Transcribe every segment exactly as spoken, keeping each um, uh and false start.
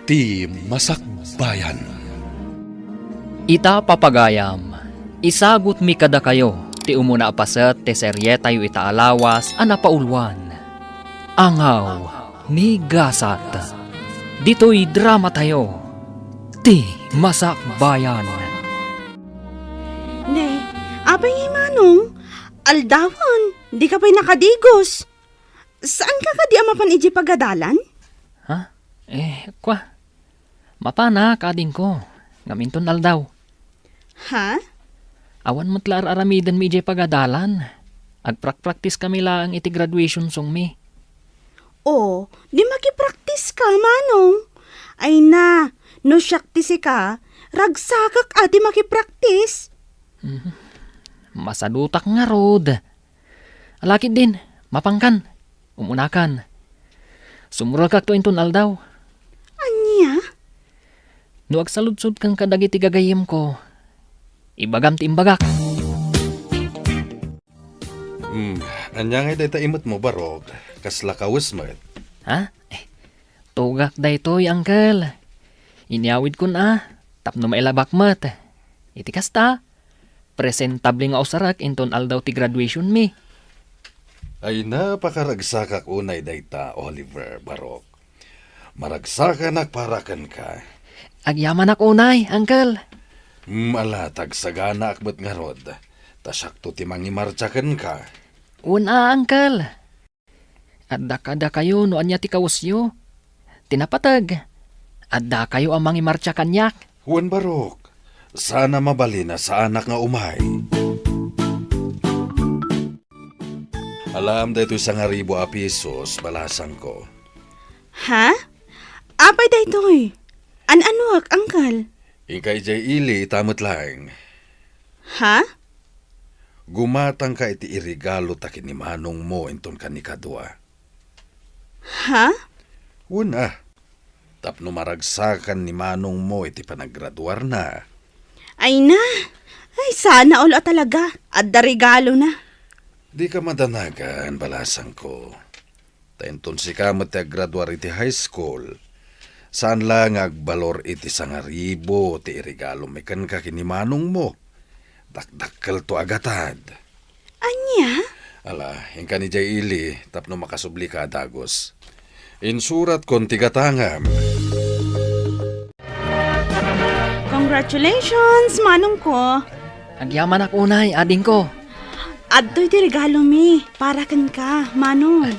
Ti Masakbayan. Ita, papagayam, isagutmi kadakayo ti umuna a paset ti serietayo ita a lawas a napauluan, Angaw ni Gasat. Ditoy dramatayo, Ti Masakbayan. Ne, apay ngay, Manong? Aldawan, dika pay nakadigos. Saanka kadi a mapan idiay pagadalan? Ha? Eh, kwa. Mapanak, adingko. Ngem inton aldaw. Ha? Awan met la ar-aramidenmi idiay pagadalan. Agprakpraktiskami laeng iti graduation songmi. O, di makipraktiska, Manong. Ay na, no siak ti sika, ragsakak a ti makipraktis. Mhm. Masadutak ngarud. Ala ketdin, mapankan. Umunakan. Sumrekakto inton aldaw. Ania? No agsaludsodkan kadagiti gagayyemko, ibagam ti imbagak. Hmm, ania ngay dayta imetmo, Barok? Kasla kawes met. Ha? Eh, tugak daytoy, Uncle. Inyawidkon a, tapno mailabak met. Iti kasta, presentable nga usarek inton aldaw ti graduationmi. Ay, napakaragsakak unay dayta, Oliver, Barok. Maragsakanak para kenka. Agyamanak unay, Uncle. Hmm, ala, ta agsaganaak met ngarud. Ta siakto ti mangimartsa kenka. Wen a, Uncle. Adda kadakayo no ania ti kawesyo. Ti napateg, addakayo a mangimartsa kaniak. Wen, Barok, saan a mabalin a saanak nga umay. Alaem daytoy sangaribu a pisos, balasangko. Ha? Apay daytoy? An-anuak, Uncle? Inka idiay ili ita met laeng. Ha? Gumatangka iti iregalo ta ken ni manongmo inton kanikadua. Ha? Wen a, tapno maragsakan ni manongmo iti panagraduarna. Ay na! Ay, sana all a talaga. Adda regalona. Dika madanagan, balasangko. Ta inton sika met ti aggraduar iti high school, saan la nga agbalor iti sangaribu ti iregalomi kenka ken ni manongmo. Dakdakkelto a gatad. Ania? Ala, inkan idiay ili tapno makasublika a dagus. Insuratkon ti gatangam. Congratulations, manongko. Agyamanak unay, adingko. Adtoy ti regalomi para kenka, manong.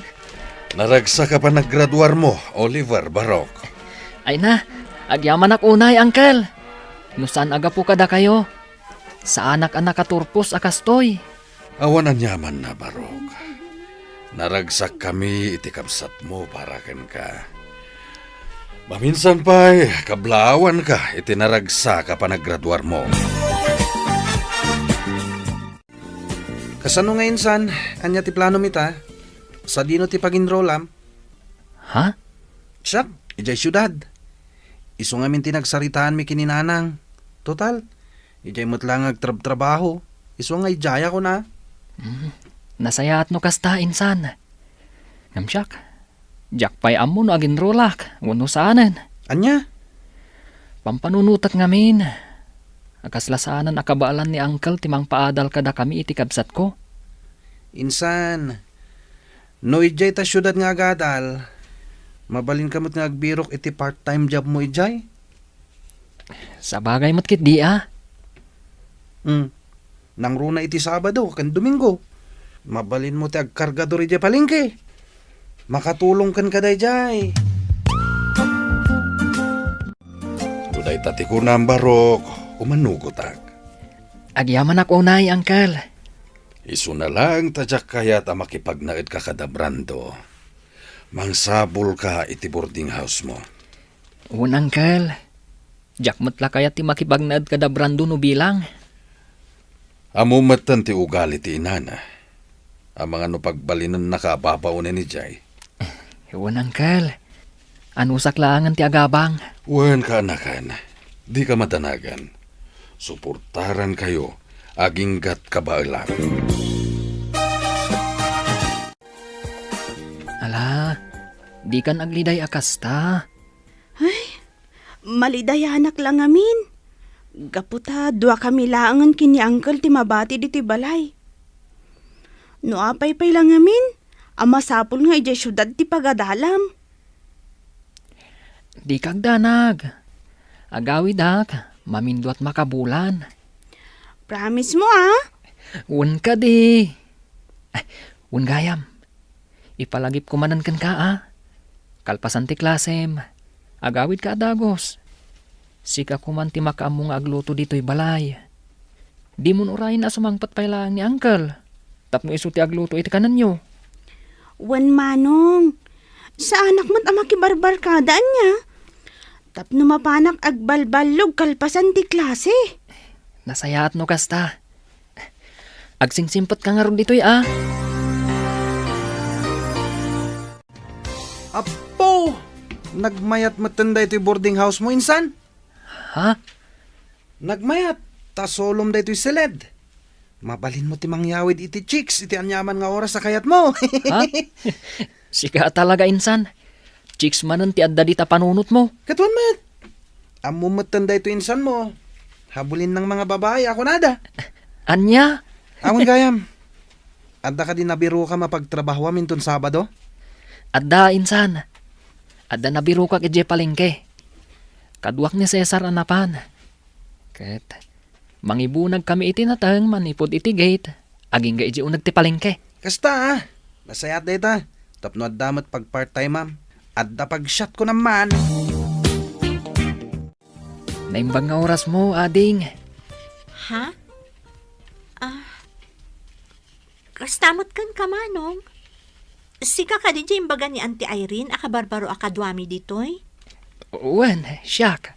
Naragsak a panagraduarmo, Oliver, Barok. Ay na, agyamanak unay, Uncle. No saan a gapu kadakayo, saanak a nakaturpos a kastoy. Awan aniamanna, Barok. Naragsakkami iti kabsatmo para kenka. Maminsan pay, kablaawanka iti naragsak a panagraduarmo. Kasano nga insan? Ania ti planom ita? Sadino ti pag-enrollam? Ha? Siak, idiay siudad. Isu ngamin ti nagsaritaanmi ken ni nanang. Total, idiay met la nga agtrabtrabaho. Isu nga idiay a kuna. Hmm. Nasayaat no kasta, insan. Ngem siak, diak pay ammo no aginrolak wenno saanen. Ania? Pampanunotek ngamin. A kasla saanen a kabaelan ni Uncle ti mangpaadal kadakami iti kabsatko. Insan, no idiay ta siudad nga agadal, mabalinka met nga agbirok iti part-time jobmo idiay. Sabagay met ketdi a. Hmm. Nangruna iti Sabado ken Domingo. Mabalinmo ti agkargador idiay palengke. Makatulong kenka daydiay. No dayta ti kunam, Barok, umanugotak. Agyamanak unay, Uncle. Isuna laeng ta diak kayat a makipagnaedka kada Brando. Mangsabulka iti boarding house-mo. Wen, Uncle. Diak met la kayat ti makipagnaed kada Brando no bilang. Ammo metten ti ugali ti inana. Amangan no pagbalinennaka a babaonen idiay. Wen, Uncle. Anusak laengen ti agabang. Wen, kaanakan. Dika madanagan. Suportarankayo aginggat kabaelam. Ala, dikan agliday a kasta. Ay, Malidayanak la ngamin. Gapu ta duakami laengen ken ni Uncle ti mabati ditoy balay. No apay pay la ngamin, a masapul nga idiay siudad ti pagadalam. Dika agdanag. Agawidak, maminduat makabulan. Promise mo, ah? Wen kadi. Ay, wen gayam. Ipalagipko manen kenka, a. Kalpasan ti klasem, agawidka a dagus. Sika koman ti makaammo nga agluto ditoy balay. Dimon urayen a sumangpet pay laeng ni Uncle tapno isu ti agluto iti kanenyo. Wen, Manong. Saanak met a makibarbarkada ania. Tapno mapanak agbalballog kalpasan ti klase. Nasayaat no kasta. Agsingsimpet ka ngarud ditoy, a. Apo! Nagmayat metten daytoy boarding house mo, insan? Ha? Nagmayat, ta solom daytoy siled. Mabalinmo ti mangyawid iti chicks iti aniaman nga oras a kayatmo. Ha? Sika a talaga, insan. Chicks manen ti adda dita panunotmo. Katuan met. Ammom metten daytoy insanmo. Habulin nang mga babae a kunada. Ania? Awan gayam. Adda kadi nabirokam a pagtrabahoam inton Sabado? Adda, insan. Adda nabirokak idiay palengke. Kaduak ni Cesar a napan. Ket mangibunagkami iti nateng manipud iti gate, agingga idiay uneg ti palengke. Kasta, a. Nasayaat dayta. Tapno adda met pag-part-time-am. Adda pag-shot ko naman. Naimbag nga orasmo, ading. Ha? Ah, kasta met kenka, Manong? Sika kadi ti imbaga ni Auntie Irene a kabarbaro a kaduami ditoy? Wen, siak.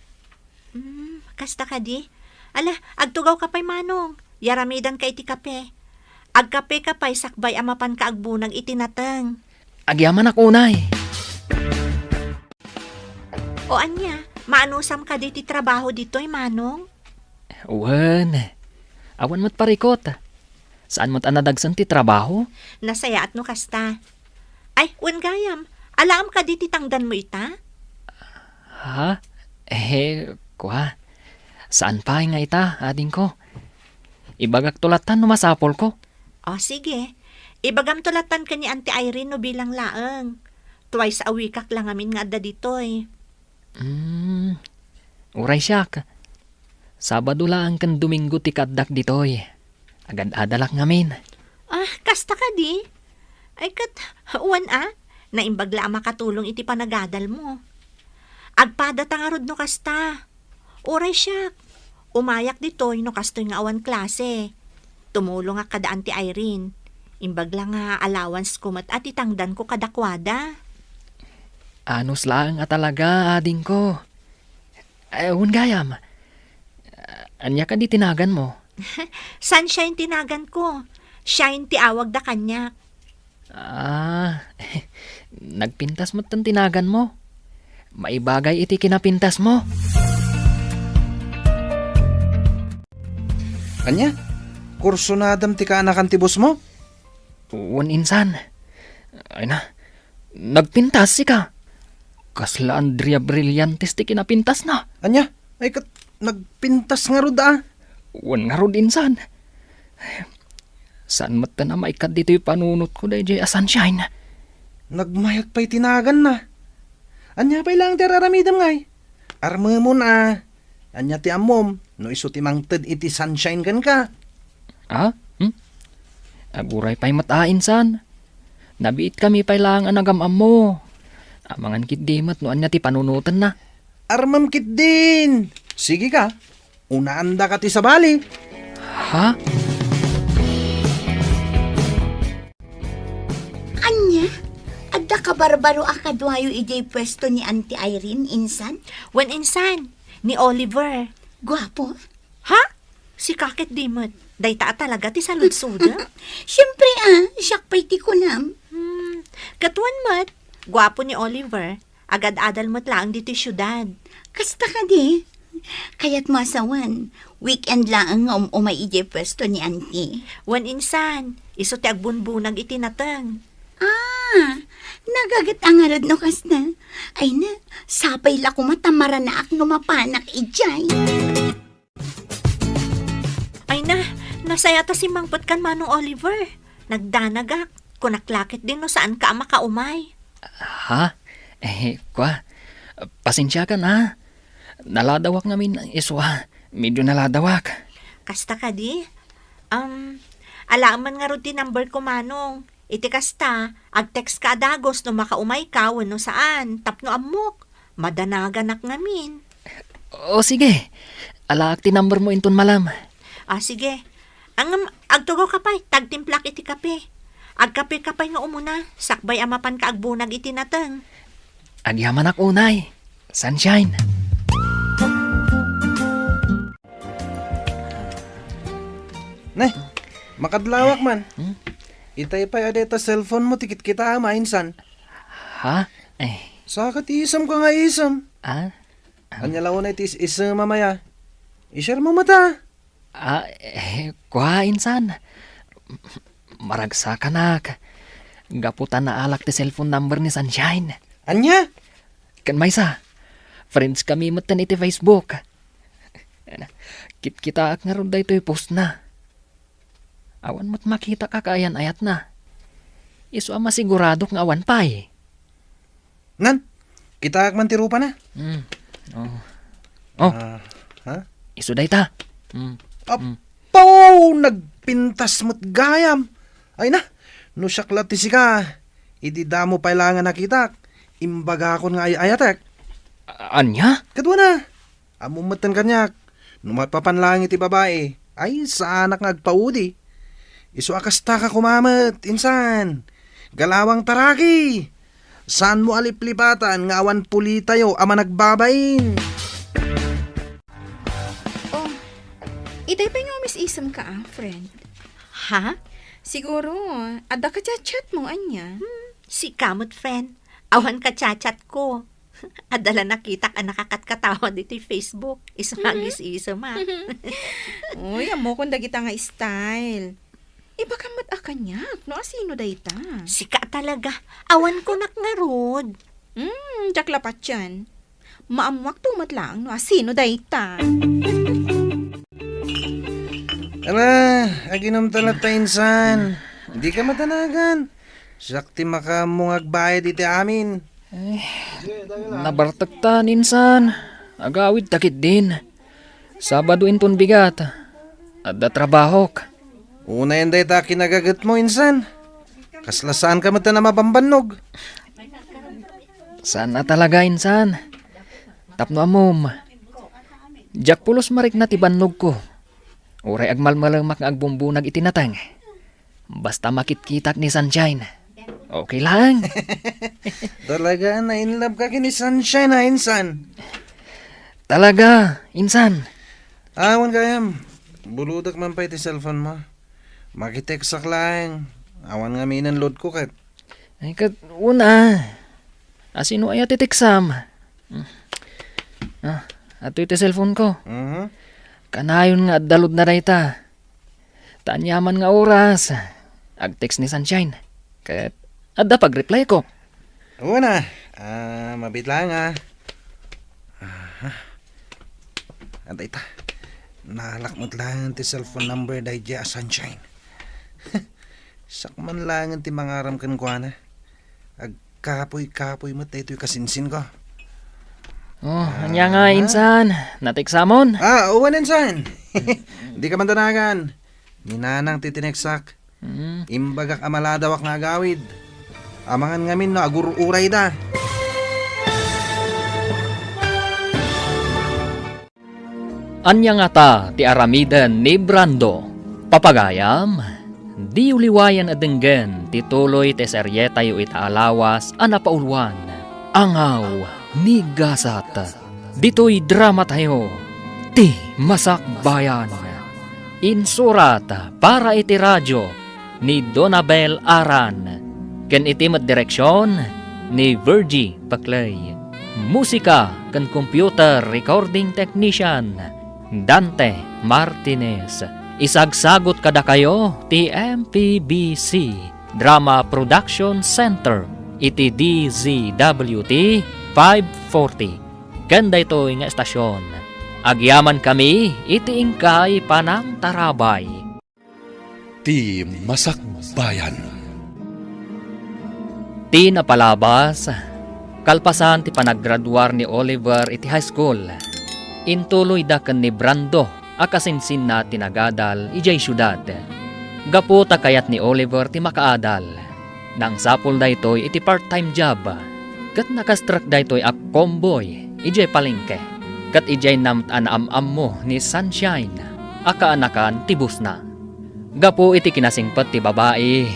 Hmm, kasta kadi? Ala, agtugawka pay, Manong. Yaramidanka iti kape. Agkapeka pay sakbay a mapanka agbunag iti nateng. Agyamanak unay. O ania, maanusam kadi ti trabaho ditoy, Manong? Wen, awan met parikot. Saan met a nadagsen ti trabaho? Nasayaat no kasta. Ay, wen gayam, alaem kadi ti tangdanmo ita? Ha? Eh, kua. Saan pay nga ita, adingko. Ibagakto lattan no masapulko. O, sige. Ibagamto lattan ken ni Auntie Irene no bilang laeng. Twice a week-ak la ngamin nga adda ditoy. Hmm, uray siak. Sabado laeng ken Domingo ti kaaddak ditoy. Agad-adalak ngamin. Ah, kasta kadi? Ay, ket, wen a, naimbag la a makatulong iti panagadalmo. Agpadata ngarud no kasta. Uray siak, umayak ditoy no kastoy nga awan klase. Tumulongak kada Auntie Irene. Imbag la nga allowance ko met a ti tangdanko kadakuada. Anus laeng a talaga, adingko. Eh, wen gayam. Ania kadi ti naganmo? Sunshine ti naganko. Shine ti awagda kaniak. Ah, nagpintas metten ti naganmo. Maibagay iti kinapintasmo. Ania? Kursunadam ti kaanakan ti bossmo? Wen, insan. Ay na, nagpintas sika. Kasla Andrea Brillantes ti kinapintasna. Ania? Ay ket, nagpintas ngarud a? Wen ngarud, insan. Saan metten a maikkat ditoy panunotko daydiay a Sunshine. Nagmayat pay ti naganna. Ania pay laeng ti ar-aramidem ngay? Armemon a. Ania ti ammom no isu ti mangted iti Sunshine kenka? Ah? Hmm? Aguray pay met a, insan. Nabiitkami pay laeng a nagam-ammo. Amangan ketdi met no ania ti panunotenna. Armem ketdin. Sige ka. Unaandaka ti sabali. Ha? Ania? Adda kabarbaro a kaduayo idiay puesto ni Auntie Irene, insan? Wen, insan, ni Oliver. Guapo? Ha? Sika ketdi met. Dayta a talaga ti saludsodem? Siempre a, siak pay ti kunam. Hmm, ket wen met, guapo ni Oliver. Agad-adal met laeng ditoy siudad. Kasta kadi? Kayatmo a sawen, weekend laeng nga um-umay idiay puesto ni Auntie. Wen, insan, isu ti agbunbunag iti nateng. Ah, nagaget a ngarud no kasta. Ay na, sapay la koma ta maranaak no mapanak idiay. Ay na, nasaya ta simmangpet kan Manong Oliver. Nagdanagak. Kunak la ketdin no saanka a makaumay. Ha? Eh, kwa, pasensiakan, ha? Naladawak ngamin, isua. Medyo naladawak. Kasta kadi? Um, alaem man ngarud ti number ko, Manong. Iti kasta, ag-text ka a dagus no makaumayka wenno saan, tapno ammok. Madanaganak ngamin. O, sige. Alaak ti number mo inton malem. Ah, sige. Ngem, agtugaw ka pay, ta agtimplak iti kape. Agkape ka pay nga umuna, sakbay a mapanka agbunag iti nateng. Agyamanak unay, Sunshine. Ne, makadlawak man. Hmm? Itay pay a dayta cellphone mo ti kitkitaem a insan. Ha? Eh. Saka ti isemka nga isem. Ah? Ania la unay ti is-, isem a maya? I-share mo met a. Ah, eh, kua, insan. Maragsakanak. Gapu ta naalak ti cellphone number ni Sunshine. Ania? Ken maysa, friends kami metten iti Facebook. Kitkitaak ngarud daytoy postna. Awan met makitak a kaayan-ayatna. Isu a masiguradok nga awan pay. Nan, kitaak man ti rupana. Mm. Oh. Oh. Ah, ha? Isu dayta. Mm. Mm. Apo! Nagpintas met gayam. Ay na, no siak la ti sika, idi damo pay la nga nakitak, imbagakon nga ay-ayatek. A-, ania? Kaduana. Ammom metten kaniak, no maipapan laeng iti babai, ay, saanak nga agpaudi. Isu a kasta ka koma met, insan. Galawang taraki! Saanmo a liplipatan nga awan pulitayo a managbabain? Oh, itay pay nga umis-isemka, ah, friend. Ha? Siguro, adda ka chat-chat mo, ania? Hmm, sika met, friend. Awan ka chat-chat ko. Adda la nakitak a nakakatkatawa ditoy Facebook. Isu nga agis-isem, ah. Uy, ammokon dagita nga style. Ibagam met a kaniak, no asino dayta? Sika talaga. Awan kunak ngarud. Hmm, diak la patien. Maammuakto met laeng no asino dayta. Ala, aginomta latta, insan. Dika madanagan. Siak ti makaammo nga agbayad iti amin. Eh, nabartektan, insan. Agawidta ketdin. Sabado inton bigat. Adda trabahok. Unayen dayta a kinagagetmo, insan. Kasla saanka met a mabambannog. Saan a talaga, insan. Tapno ammom, diak pulos marikna ti bannogko. Uray agmalmalemak nga agbumbunag iti nateng. Basta makitkitak ni Sunshine, okay lang. Talaga, na-in love ka ken ni Sunshine, ha, insan? Talaga, insan. Awan gayam. Buludak man pay ti cellphone mo. Makitekstak laeng. Awan ngamin load ko ket. Ay, ket una. Asino aya ti teksam? Hmm. Ah, adtoy ti cellphone ko. Mhm. Kanayon nga adda load na dayta. Ta aniaman nga oras, ag-text ni Sunshine. Ket adda pag-reply ko. Una, ah, mabit lang, ah. Aha. Adda ita. Naalak met lang ti cellphone number daydiay a Sunshine. Siak man lang ti mangaram kenkuana. Agkapuy-kapuy met daytoy kasinsinko. Oh, ania nga, ah, insan? Nateksamon? Ah, wen, insan. Dika man danagan. Ni Nanang ti tineksak. Mm. Imbagak a maladawak nga agawid. Amangan ngamin no agur-urayda. Ania ngata ti aramiden ni Brando? Papagayam, diyo liwayan a denggen ti tuloy ti serietayo ita a lawas a napauluan, Angaw ni Gasat. Ditoy dramatayo, Ti Masakbayan. Insurat para iti radio ni Donabel Aran, ken iti met direksion ni Virgie Paclay. Musika ken computer recording technician, Dante Martinez. Isagsagut kadakayo ti M P B C. Drama Production Center iti D Z W T five forty. Ken daytoy nga estasion, agyamankami iti inkay panangtarabay. Ti Masakbayan. Ti napalabas, kalpasan ti panaggraduar ni Oliver iti high school, intuloyda ken ni Brando a kasinsinna ti nagadal idiay siudad. Gapu ta kayat ni Oliver ti makaadal, nangsapul daytoy iti part-time job, ket nakastrek daytoy a convoy idiay palengke, ket idiay naam-, a naam-ammo ni Sunshine a kaanakan ti bossna. Gapu iti kinasingpet ti babai,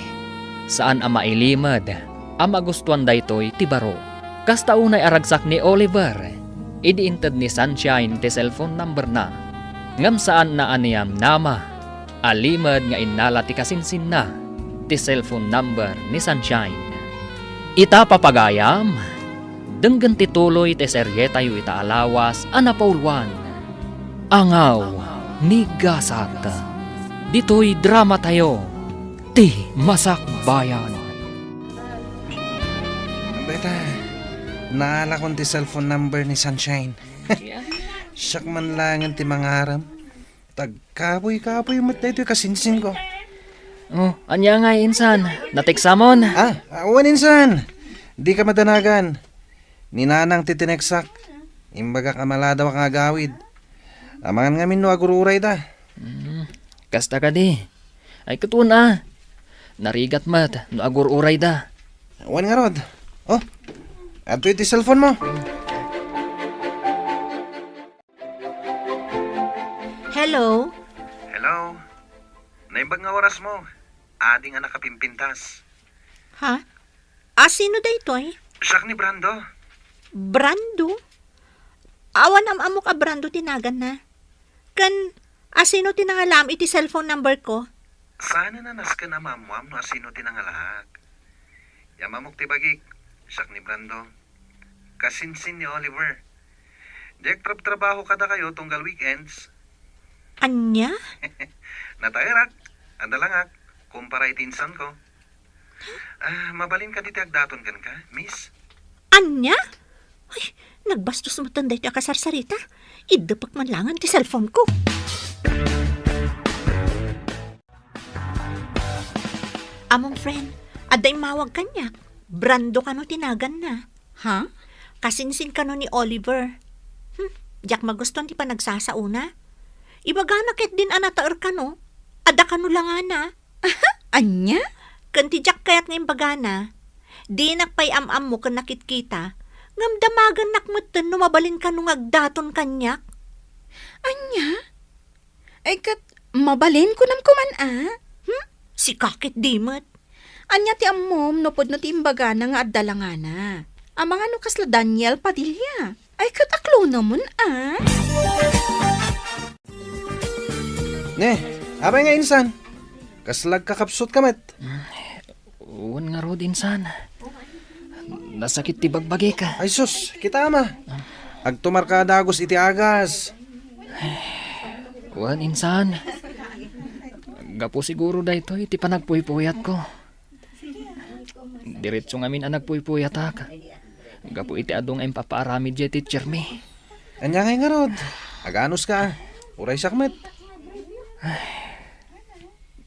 saan a mailimed a magustuan daytoy ti baro. Kasta unay a ragsak ni Oliver idi inted ni Sunshine ti cellphone numberna. Ngem saanna a niyamnama a limed nga innala ti kasinsinna ti cellphone number ni Sunshine. Ita, papagayam, denggen ti tuloy ti serietayo ita a lawas a napauluan, Angaw ni Gasat. Ditoy dramatayo, Ti Masakbayan. Beta, naalakon ti cellphone number ni Sunshine. Siak man laengen ti mangarem. Tagkabuy-kabuy met daytoy kasinsinko. Oh, ania ngay, insan? Nateksamon? Ah, ah, wen, insan. Dika madanagan. Ni Nanang ti tineksak. Imbagak a maladawak nga agawid. Amangan ngamin no agur-urayda. Hmm, kasta kadi. Ay, ket wen a. Narigat met no agur-urayda. Wen ngarud. Oh, adtoy ti cellphone mo. Hello? Hello? Naimbag nga oras mo. Adi nga nakapimpintas. Ha? A, sino daytoy? Siak ni Brando. Brando? Awan am-ammok a Brando ti naganna. Ken, a, sino ti nangalaam iti cellphone number ko? Saan a nasken a maammoam no a sino ti nangalaak. Yam-ammok ti bagik, siak ni Brando. Kasinsin ni Oliver. Diak trabtrabaho kadakayo tunggal weekends. Ania? Nataerak, adalangak, kumpara iti insanko. Ah, mabalin kadi ti agdaton kenka, miss? Ania? Ay, nagbastos metten daytoy a kasarsarita. Iddepek man laengen ti cellphone ko. Amom, friend, adda immawag kaniak. Brando kano ti naganna. Ha? Kasinsin kano ni Oliver. Hmm, diak magustuan ti panagsasaona. Ibagana ketdin a nataer kano. Adda kano langana. Ania? Ken ti diak kayat nga imbagana, dinak pay am-ammo ken nakitkita, ngem damagennak metten no mabalin kano nga agdaton kaniak. Ania? Ay, ket mabalin, kunam koman a? Hmm? Sika ketdi met. Ania ti ammom no pudno ti imbagana nga adda langana? Amangan no kasla Daniel Padilla. Ay, ket aklonemon a? Ne, apay nga insan? Kasla agkakapsutka met? Wen ngarud, insan. Nasakit ti bagbagik. Ay sus, kita ama. Agtumarka a dagus iti agas. Wen, insan. Gapu siguro daytoy ti panagpuypuyatko. Diretso ngamin a nagpuypuyatak. Gapu iti adu nga impapaaramid diay teacher mi. Ania ngay ngarud? Aganuska. Uray siak met.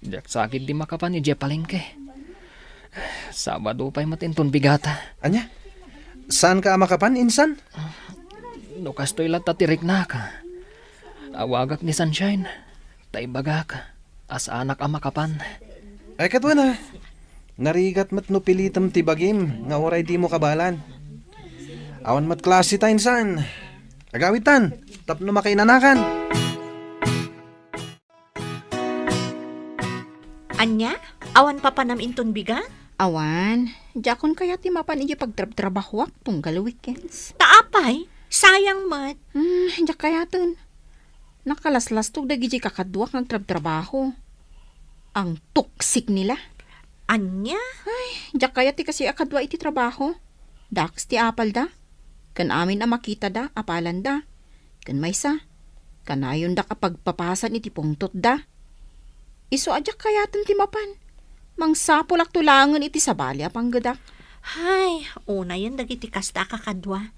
Diak sa ketdi makapan idiay palengke. Sabado pay met inton bigata. Ania? Saanka a makapan, insan? No kastoy latta ti riknak, awagak ni Sunshine, ta ibagak a saanak a makapan. Ay, ket wen a. Narigat met no pilitem ti bagim nga uray dimo kabaelan. Awan met klase ta, insan. Agawidtan, tapno makainanakan. Ania? Awan papanam inton bigat? Awan. Diakon kayat ti mapan idiay pagtrabtrabahoak tunggal weekends. Ta apay? Sayang met. Hmm, diak kayaten. Nakalaslastog dagidiay kakaduak nga agtrabtrabaho. Ang toxic nila. Ania? Ay, diak kayat ti kasi a kadua iti trabaho. Dakes ti apalda. Ken amin a makitada, apalanda. Ken maysa, kanayondak a pagpapasan iti pungtotda. Isu a diak kayaten ti mapan. Mangsapulakto laengen iti sabali a panggedak. Hay, unayen dagiti kasta a kakadua.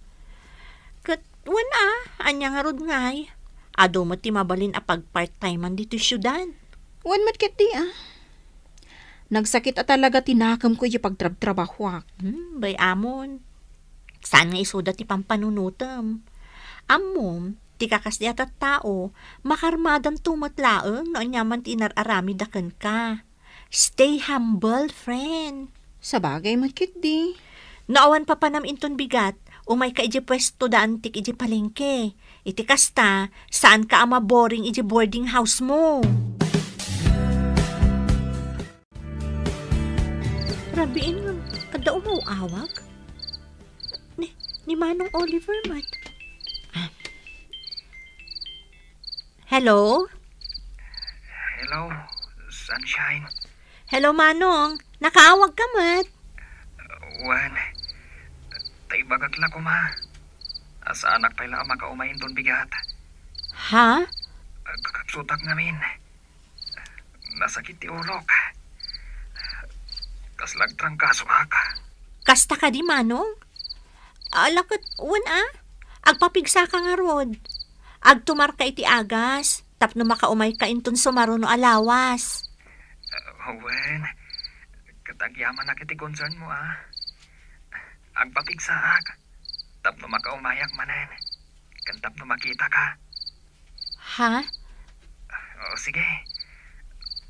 Ket wen a, ania ngarud ngay? Adu met ti mabalin a pagpart-timean ditoy siudad. Wen met ketdi a. Nagsakit a talaga ti nakemko iti pagtrabtrabahuak. Hmm, bay-amon. Saan nga isuda ti pampanunotem? Ammom, ti kakasdi a tattao, makarmadanto met laeng no aniaman ti inar-aramidda kenka. Stay humble, friend. Sabagay met ketdi. No awan papanam inton bigat, umayka idiay puesto da antik idiay palengke. Iti kasta, saanka a maboring idiay boarding house mo. Rabiin nga, adda umaw-awag? Ni, ni Manong Oliver met. Ah. Hello? Hello, Sunshine. Hello, Manong. Nakaawag ka met? Wen, ta ibagak la koma. Saanak pay la a makaumay inton bigat. Ha? Kakapsutak ngamin. Nasakit ti ulok. Kasla agtrangkasoak. Kasta kadi, Manong? Ala ket, wen a, agpapigsaka ngarud. Agtumarka iti agas, tapno makaumayka inton sumaruno a lawas. Ah, wen, ket agyamanak iti concern mo, a. Agpapigsaak, tapno makaumayak manen, ken tapno makitaka. Ha? O, sige.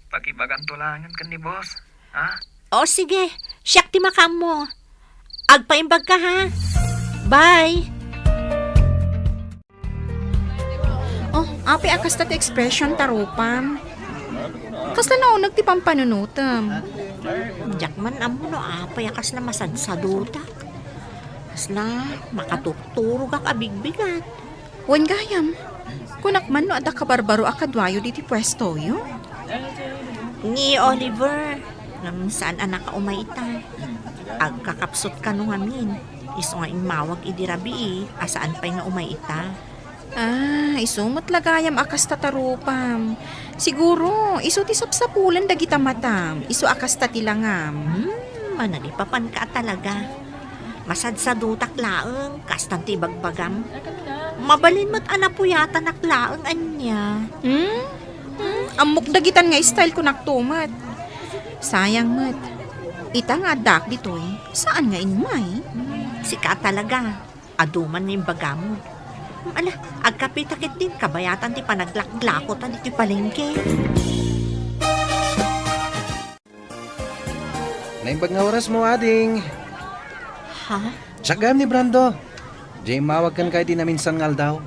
Pakibaganto laengen ken ni boss, ha? O, sige. Siak ti makaammo. Agpaimbagka, ha? Bye! Oh, apay a kasta ti expression ta rupam? Kasla nauneg ti pampanunotem? Diak man ammo no apay a kasla masadsadutak. Kasla makaturturogak a bigbigat. Wen gayam, kunak man no adda kabarbaro a kaduayo ditoy puestoyo? Ni Oliver, ngem saan a nakaumay ita. Agkakapsut kano ngamin, isu nga immawag idi rabii a saan pay nga umay ita. Ah, isu met la gayam a kasta ta rupam. Siguro, isu ti sapsapulan dagita matam, isu a kasta ti langam. Hmm, managipapanka a talaga. Masadsadutak laeng, kastan ti ibagbagam. Mabalin met a napuyatanak laeng ania. Hmm? Hmm? Ammok dagitan nga style ko nakto met. Sayang met. Ita nga addaak ditoy, saan nga immay? Sika talaga. Adu man nga imbagam. Ala, agkapita ketdin kabayatan ti panaglaklako ta ditoy palengke. Naimbag nga oras mo, ading. Ha? Siak gayam ni Brando. Diay immawag kenka iti naminsan nga aldaw.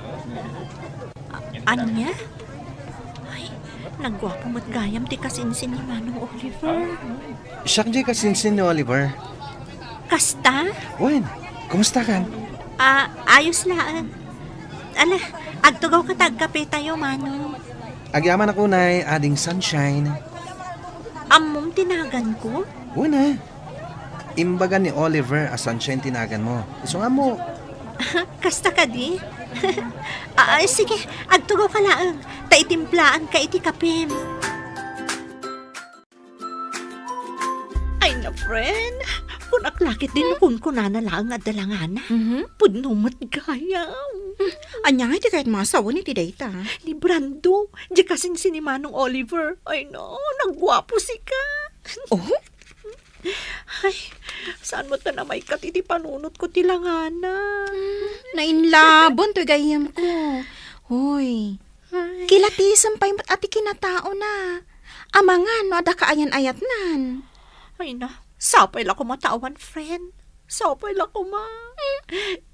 A-, ania? Ay, nagguapo met gayam ti kasinsin ni Manong Oliver. Siak diay kasinsin ni Oliver. Kasta? Wen, kumusta kan? Ah, ayos laeng. Ala, agtugawka ta agkape tayo, Manong. Agyamanak unay, Ading Sunshine. Ammom ti naganko? Wen a. Imbaga ni Oliver a Sunshine ti naganmo. Isu nga ammo. Kasta kadi? Ah, ah, sige, agtugawka laeng. Ta itimplaanka iti kapem. Ay na, friend. Kunak la ketdin no kunkunana laeng nga adda langana. Mhm. Pudno met gayam. Hmm. Ania nga iti kayatmo a sawen iti dayta? Ni Brando, diay kasinsin ni Manong Oliver. Ay na, nagguapo sika. Oh? Ay, saan met ta namaykat iti panunotko ti langana? Hmm, nainlaban toy gayyemko. Hoy, Ay. Kilatisem pay met a ti kinataona. Amangan no adda kaayan-ayatnan. Ay na, sapay la koma ta awan friend. Sapay la koma.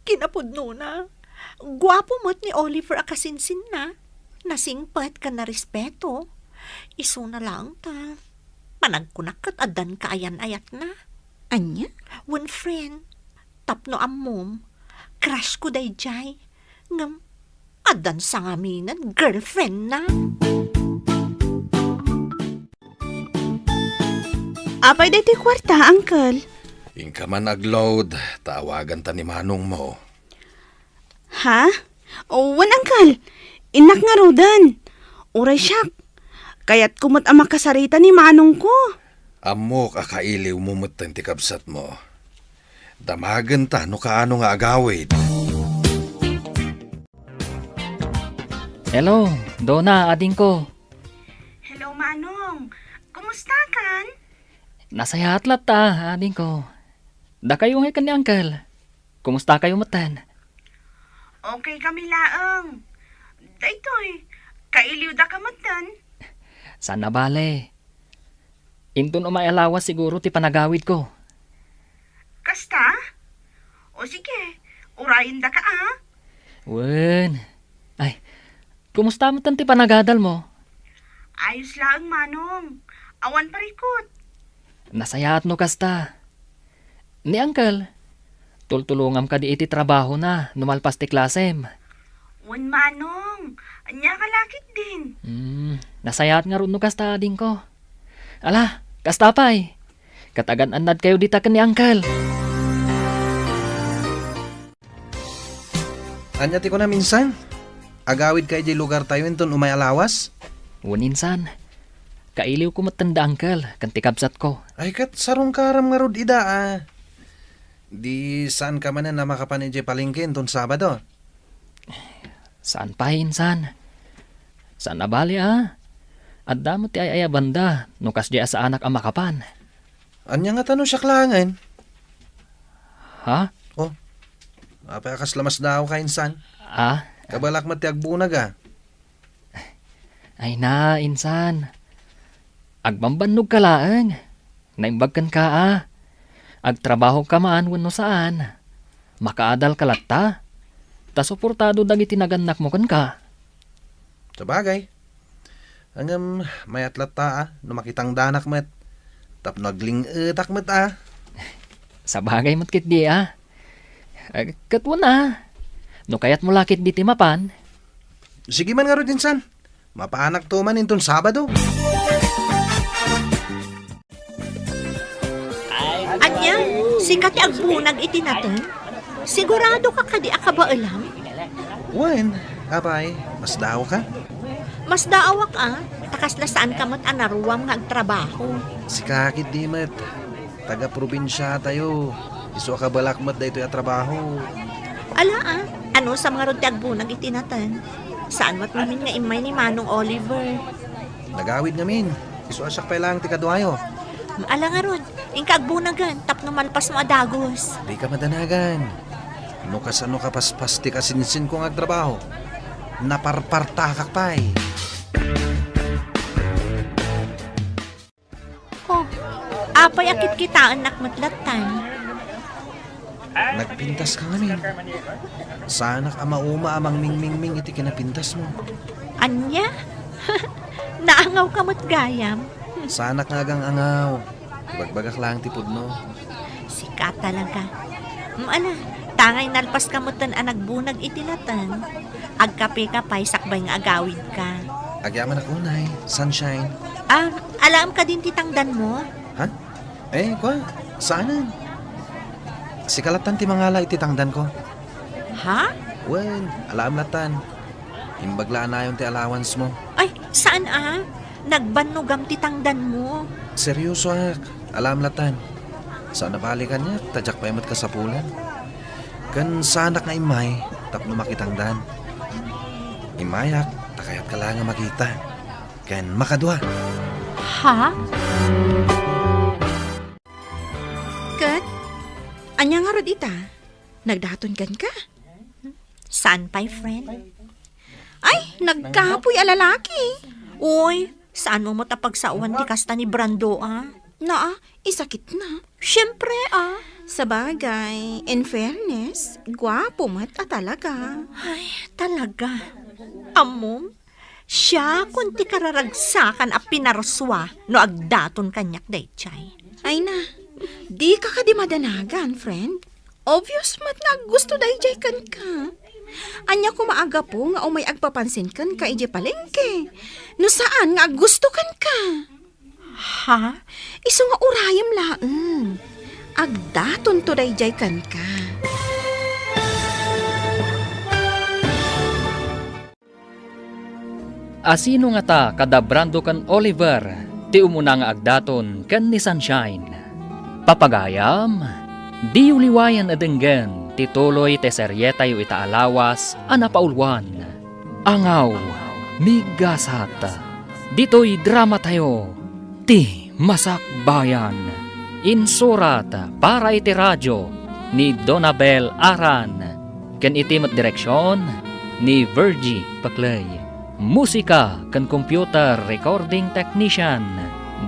Kinapudnona, guapo met ni Oliver a kasinsinna. Nasingpet ken narespeto. Isuna laeng ta panagkunak ket addan kaayan-ayatna. Ania? Wen friend, tapno ammom, crush ko daydiay. Ngem, addan sangaminen girlfriendna. Apay daytoy kuarta, Uncle? Inka man agload, ta awaganta ni manongmo. Ha? O, wen, Uncle. Innak ngaruden. Uray siak, kayatko met a makasarita ni manongko. Ammok a kailiwmo metten ti kabsatmo. Damagenta no kaano nga agawid. Hello, Dona, adingko. Hello, Manong. Kumusta kan? Nasayaat latta, adingko. Dakayo ngay ken ni Uncle. Kumusta kayo metten? Okay kami laeng. Daytoy, kailiwda ka metten? Saan a bale. Inton umay a lawas siguro ti panagawidko. Kasta? O sige, urayendaka a. Wen. Ay, kumusta metten ti panagadalmo? Ayos laeng, Manong. Awan parikut. Nasayaat no kasta. Ni Uncle, tultulongam kadi iti trabahona no malpas ti klasem. Wen, Manong. Ania ka lakit din? Hmm, nasayaat ngarud no kasta, adingko. Ala, kasta pay. Ket agan-annadkayo dita ken ni Uncle. Ania ti kunam, insan? Agawidka idiay lugartayo inton umay a lawas? Wen, insan. Kailiwko metten da Uncle ken ti kabsatko. Ay, ket sarungkaram ngarud ida a. Di saanka manen a makapan idiay palengke inton Sabado? Saan pay, insan. Saan a bale a. Adda met ti ay-ayabanda no kasdiay a saanak a makapan. Ania ngata no siak laengen? Ha? Oh, apay a kasla masdaawka, insan? Ah? Kabalak met ti agbunag a. Ay na, insan. Agbambannogka laeng. Naimbag kenka a. Agtrabahoka man wenno saan. Makaadalka latta. Ta suportado dagiti nagannakmo kenka. Sabagay. Ngem mayat latta a no makitangdanak met. Tapno agling-etak met a. Sabagay met ketdi a. Eh, ket wen a. No kayatmo la ketdi ti mapan. Sige man ngarud, insan. Mapaanakto man inton Sabado. Ania, sika ti agbunag iti nateng? Siguradoka kadi a kabaelam? Wen, apay, masdaawka? Masdaawak a, ta kasla saanka met a naruam nga agtrabaho. Sika ketdi met, taga-probinsiatayo. Isu a kabalak met daytoy a trabaho. Ala a, anusam ngarud ti agbunag iti nateng? Saan met ngamin nga immay ni Manong Oliver? Nagawid ngamin. Isu a siak pay laeng ti kaduayo. Ala ngarud, inka agbunagen tapno malpasmo a dagus. Dika madanagan. No kasano kapaspas ti kasinsinko nga agtrabaho, naparpartakak pay. Oh, apay a kitkitaennak met lattan? Nagpintaska ngamin. Saanak a mauma a mangmingmingming iti kinapintasmo. Ania? Naangawka met gayam. Saanak nga agang-angaw. Ibagbagak laeng ti pudno. Sika talaga. Mm, ala, tangay nalpaska metten a nagbunag iti nateng. Agkapeka pay sakbay nga agawidka. Agyamanak unay, Sunshine. Ah, alaem kadin ti tangdanmo? Ha? Eh, kua, saanen. Sika lattan ti mangala iti tangdanko. Ha? Wen, alaem lattan. Imbag la a nayon ti allowance mo. Ay, saan a? Nagbannogam ti tangdanmo. Seryosoak. Alaem lattan. Saan a bale kaniak, ta diak pay met kasapulan. Ken saanak nga immay tapno makitangdan. Immayak, ta kayatka laeng a makita. Ken makadua. Ha? Ket, ania ngarud ita? Nagdaton kenka? Saan pay, friend? Ay, nagkapuy a lalaki. Uy, saanmo met a pagsaoan ti kasta ni Brando, a? Naa, isakitna. Siempre, a. Sabagay, in fairness, guapo met a talaga. Ay, talaga. Ammom, siakon ti kararagsakan a pinarsua no agdaton kaniak daydiay. Ay na, dika kadi madanagan, friend. Obvious met nga aggusto daydiay kenka. Ania koma a gapu nga umay agpapansin kenka idiay palengke? No saan nga aggusto kenka? Ha? Isu nga urayem laeng. Agdatonto daydiay kenka. Asino ngata kada Brando ken Oliver? ti umuna nga agdaton ken ni Sunshine. Papagayam, diyo liwayan a denggen ti tuloy ti serietayo ita a lawas a napauluan, Angaw ni Gasat. Ditoy dramatayo, Ti Masakbayan. Insurat para iti radio ni Donabel Aran, ken iti met direksion ni Virgie Paclay. Musika ken computer recording technician,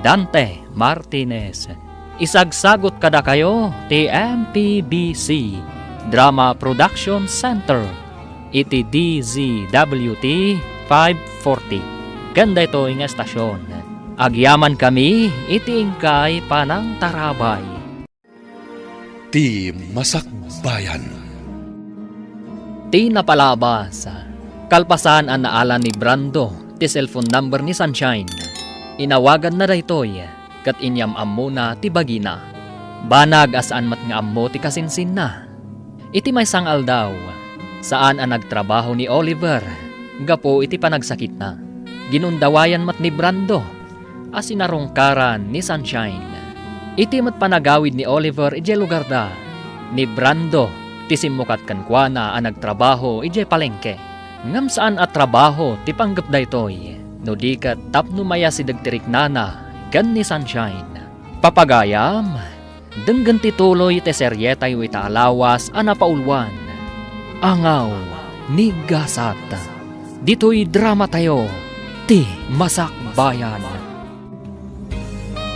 Dante Martinez. Isagsagut kadakayo ti M P B C Drama Production Center iti D Z W T five forty. Ken daytoy nga estasion, agyamankami iti inkay panangtarabay. Ti Masakbayan. Ti napalabas, kalpasan a naala ni Brando ti cellphone number ni Sunshine, inawaganna daytoy ket inyam-ammona ti bagina. Banag a saan met nga ammo ti kasinsinna. Iti maysa nga aldaw, saan a nagtrabaho ni Oliver gapu iti panagsakitna. Ginundawayan met ni Brando a sinarungkaran ni Sunshine. Iti met panagawid ni Oliver idiay lugarda, ni Brando ti simmukat kenkuana a nagtrabaho idiay palengke. Ngem saan a trabaho ti panggep daytoy, no di ket tapno mayasideg ti riknana ken ni Sunshine. Papagayam, denggen ti tuloy ti serietayo ita a lawas a napauluan, Angaw ni Gasat. Ditoy dramatayo, Ti Masakbayan.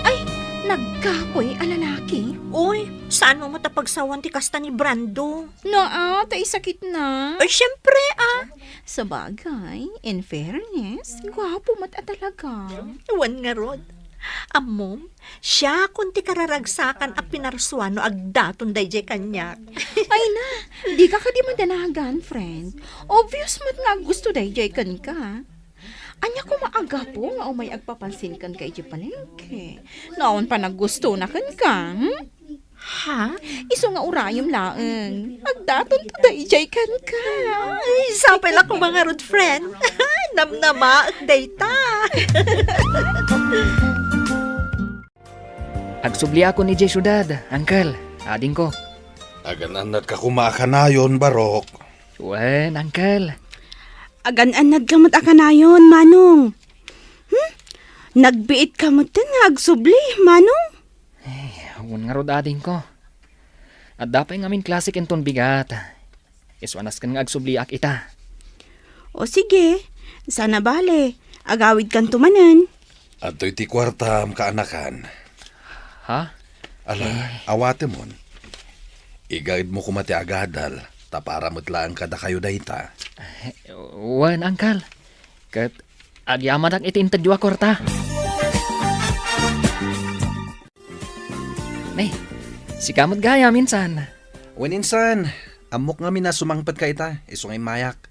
Ay, nagkapoy a lalaki. Uy, saan mo met a pagsawan ti kasta ni Brando? Naa, ta isakit na. Ay, syempre, ah. Sabagay, in fairness, gwapo met a talaga. Wen ngarud. Ammom, siakon ti kararagsakan a pinarsuan no agdaton daydiay kaniak. Ay na, dika kadi madanagan, friend. Obvious met nga aggusto daydiay kenka. Ania koma a gapu nga umay agpapansin kenka idiay palengke? No awan panaggustona kenka, hmm? Ha? Isu nga urayem laeng. Agdaton ta daydiay kenka. Ay, sapay la koma ngarud, friend. Namnamaek dayta. Agsubliakon idiay siudad, uncle, adingko. Agan-annadka koma a kanayon, Barok. Wen, uncle. Agan-annadka met a kanayon, Manong. Hmm? Nagbiitka metten nga agsubli, Manong? Ay, wen ngarud, adingko. Adda pay ngamin klasek inton bigat. Isu a nasken nga agsubliak ita. O sige, saan a bale, agawidkanto manen. Adtoy ti kuartam, kaanakan. Ha? Ala, eh, awatemon. Igaedmo koma ti agadal, ta para met laeng kadakayo dayta. Wen, uncle. Ket agyamanak iti intedyo a kuarta. Ne, sika met gayam insan. Wen insan, ammok ngamin a sumangpetka ita, isu nga immayak.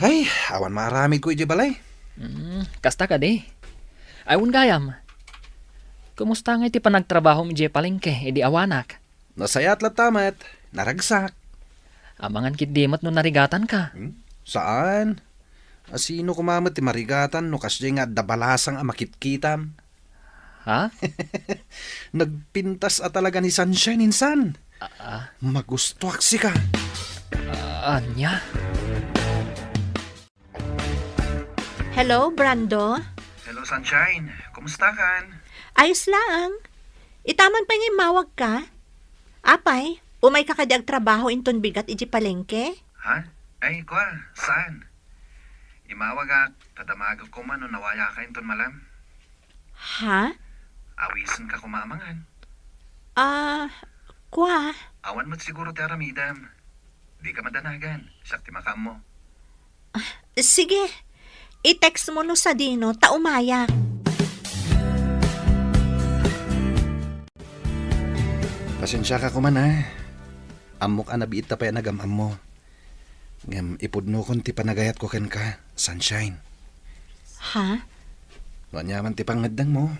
Hay, awan maaramidko idiay balay. Hmm, kasta kadi. Ay, wen gayam. Kumusta ngay ti panagtrabahom idiay palengke idi awanak? Nasayaat latta met, naragsak. Amangan ketdi met no narigatanka. Hmm? Saan? A, sino koma met ti marigatan no kasdiay nga adda balasang a makitkitam? Ha? Nagpintas a talaga ni Sunshine insan. Ah, ah. Magustuak sika. Ah, ania? Hello, Brando? Hello, Sunshine. Kumusta kan? Ayos laeng. Ita man pay nga immawagka. Apay, umayka kadi agtrabaho inton bigat idiay palengke? Ha? Ay, kua, saan? Imawagak, ta damagek koma no nawayaka inton malem. Ha? Awisenka koma a mangan. Ah, kua? Awan met siguro ti aramidem. Dika madanagan, siak ti makaammo. Ah, sige. I-text mo no sadino, ta umayak. Pasensiaka koma, a. Ammok a nabiitta pay a nagam-ammo. Ngem ipudnokon ti panagayatko kenka, Sunshine. Ha? No aniaman ti pangngeddengmo,